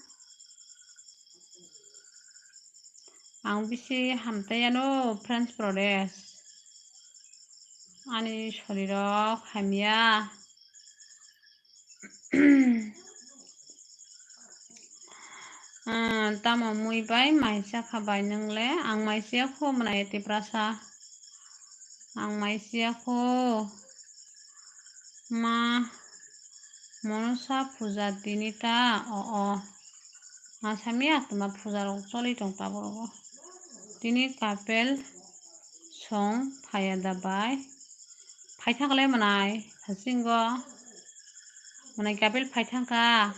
Ang bisi hamtaiya no, friends, Pradesh. Ani sorirok hamya. Ah, tamo mui bai mai chakha bai nwng le? Ang mai siya kho, mwnai eti prasa. Ang mai siya kho. Ma, monosa puja tini ta, o, o. Ma samya tuma puja rok choli tong tabuk rogo. Tini kapel song phaya da bai. Phai thang le mwnai, hasingo. Mwnai kapel phai thang kha.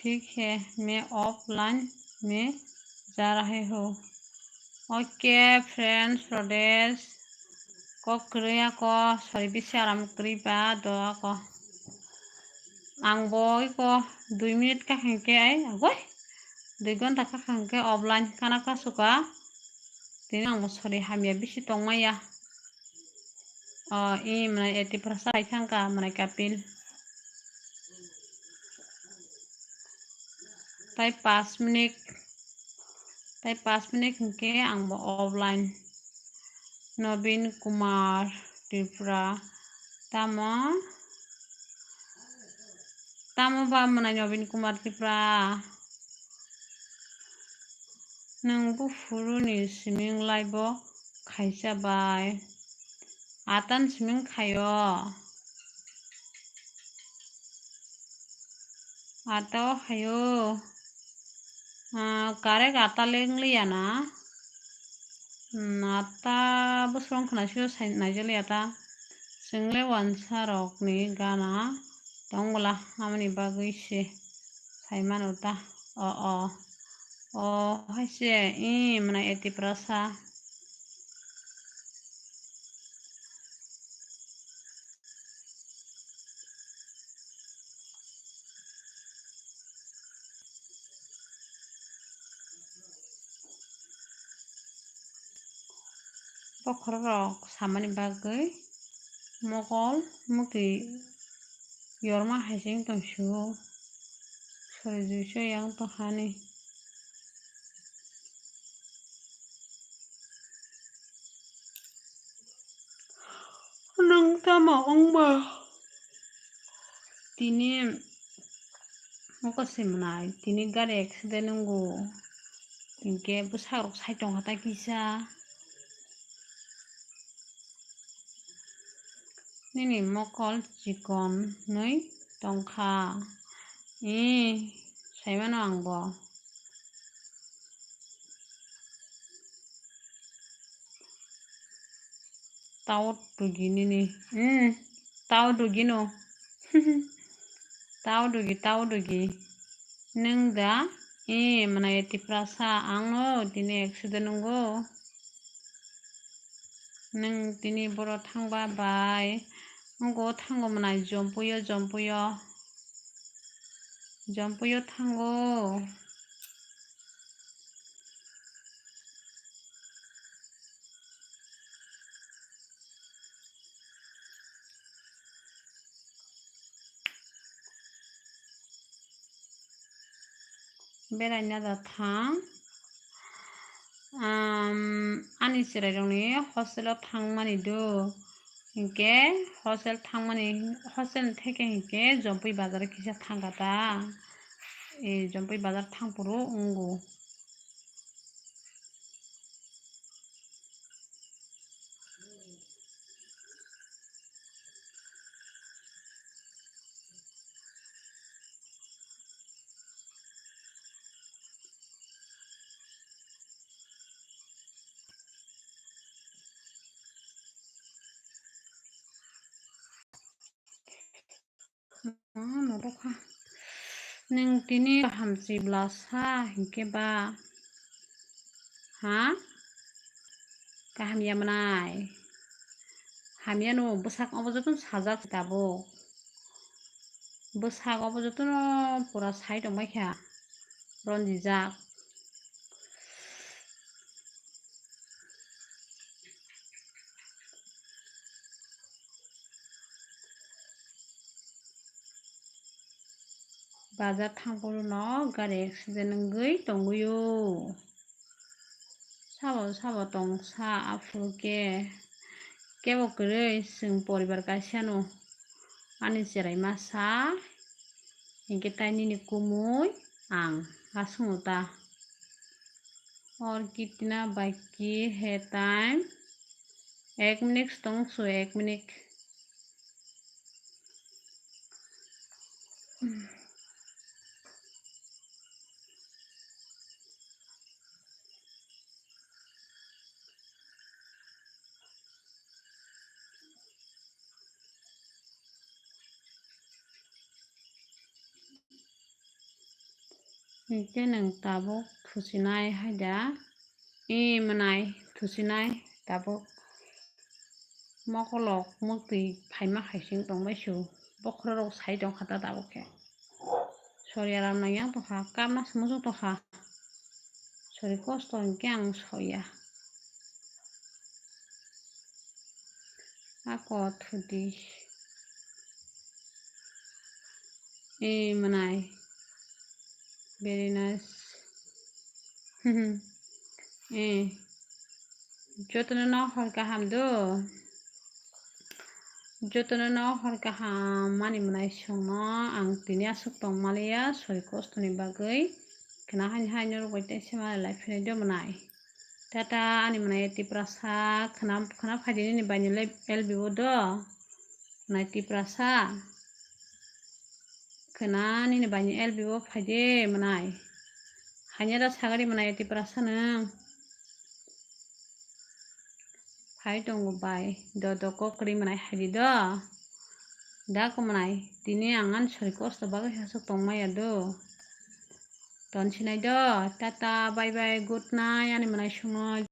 ठीक है, मैं offline में जा रही हूँ. Okay, friends, Pradesh. Kok kwrwi ako, sorry, bisi aram kwrwi ba do ako. Ang bo iko dui minute kha hwnkhe ai, agoi. Dui ghonta kha hwnkhe offline kana kha suka. Tini ang bo sorry hamya bisi tongmaya. O, i mwnai eti prasa bai thang kha, mwnai kapil. Tai pas minute, tai pas minute hwnkhe ang bo offline. Nobin Kumar Tripura, tamo, tamo ba mwnai Nobin Kumar Tripura? Nwng buphuruni siming laibo khaisa bai. Atan siming khaio. Ata o haio. Ah, correct ata le wngliya na? Hmm, ata bwswng khwnaisio sai naijaliya ta. Chwng le wansa rokni gana tong bwla, aboni bagwi se sai mano ta. O, o. O, hai se, i, mwnai eti prasa. Bokhorok rok samani bagwi mokol muti yorma hai se wng tong sio. Sori juice yang tong hani. Nwng tamo wngba? Tini mokol se mwnai, tini gari accident wngo. Hinkhe bwsarok sai tongkha ta kisa. Nini mokol chikon nwi tongkha. Ee, saimano ang bo. Tao dugi nini. Hmm, tao dugi no. Tao dugi, tao dugi. Nwng da? Ee, mwnai Tiprasa, ang no tini accident wngo. Nwng tini boro thangba bai, Ngo thango mwnai, jompuyo, jompuyo. Jompuyo thango. Beraina da thang. Am, ani chwrairokni hostel o thangmani do. Hinkhe hostel thangmani, hostel ni theke hinkhe Jompui bazar o kisa thangkha ta. E, Jompui bazar thangphuru wngo. Nwng tini kaham chibla sa hinkhe ba? Ha? Kaham ya mwnai? Hamya no bwsak obo jotono sajak tabuk. Bwsak obo jotono pura sai tongbaikha. Ronjijak. Bazar thangphuru no gari accident wngwi tongwi o. Sabo sabo tongsa aphuru khe kebo kwrwi chwng poribar kaisa no ani chwrai masa hinkhe tai nini kumui ang aswngno ta. Aur kitna baki hai time? Ek minute tong su, ek minute. Hinkhe nwng tabuk thusinai hai da? E mwnai, thusinai tabuk. Mokolok muktwi phaima hai sing tongbai su. Bokhorok sai tongkha ta tabuk khe. Sori aram nang yang tongkha, kapna se muchung tongkha. Sori kosto hinkhe ang soya. Ako thudi. E mwnai. Very nice. Eh. Jotono no hor kaham do. Jotono no hor kaham mani mwnai songno ang tini aswk tong maliya sori kostoni bagwi. Khna haini hai norok bai tei se mali lai philai do mwnai. Tata ani mwnai Tiprasa khna, khna phaidi nini baini le L B o do. Mwnai Tiprasa. Khna nini baini L B o phaidi mwnai. Haini da sagari mwnai Tiprasa nwng. Phai tongo bai, do do kok kwrwi mwnai hai di do. Da ko mwnai, tini ang ani sori kosto bagwi hasuk tong maya do. Ton sinai do, tata, bye bye, good night, ani mwnai songno.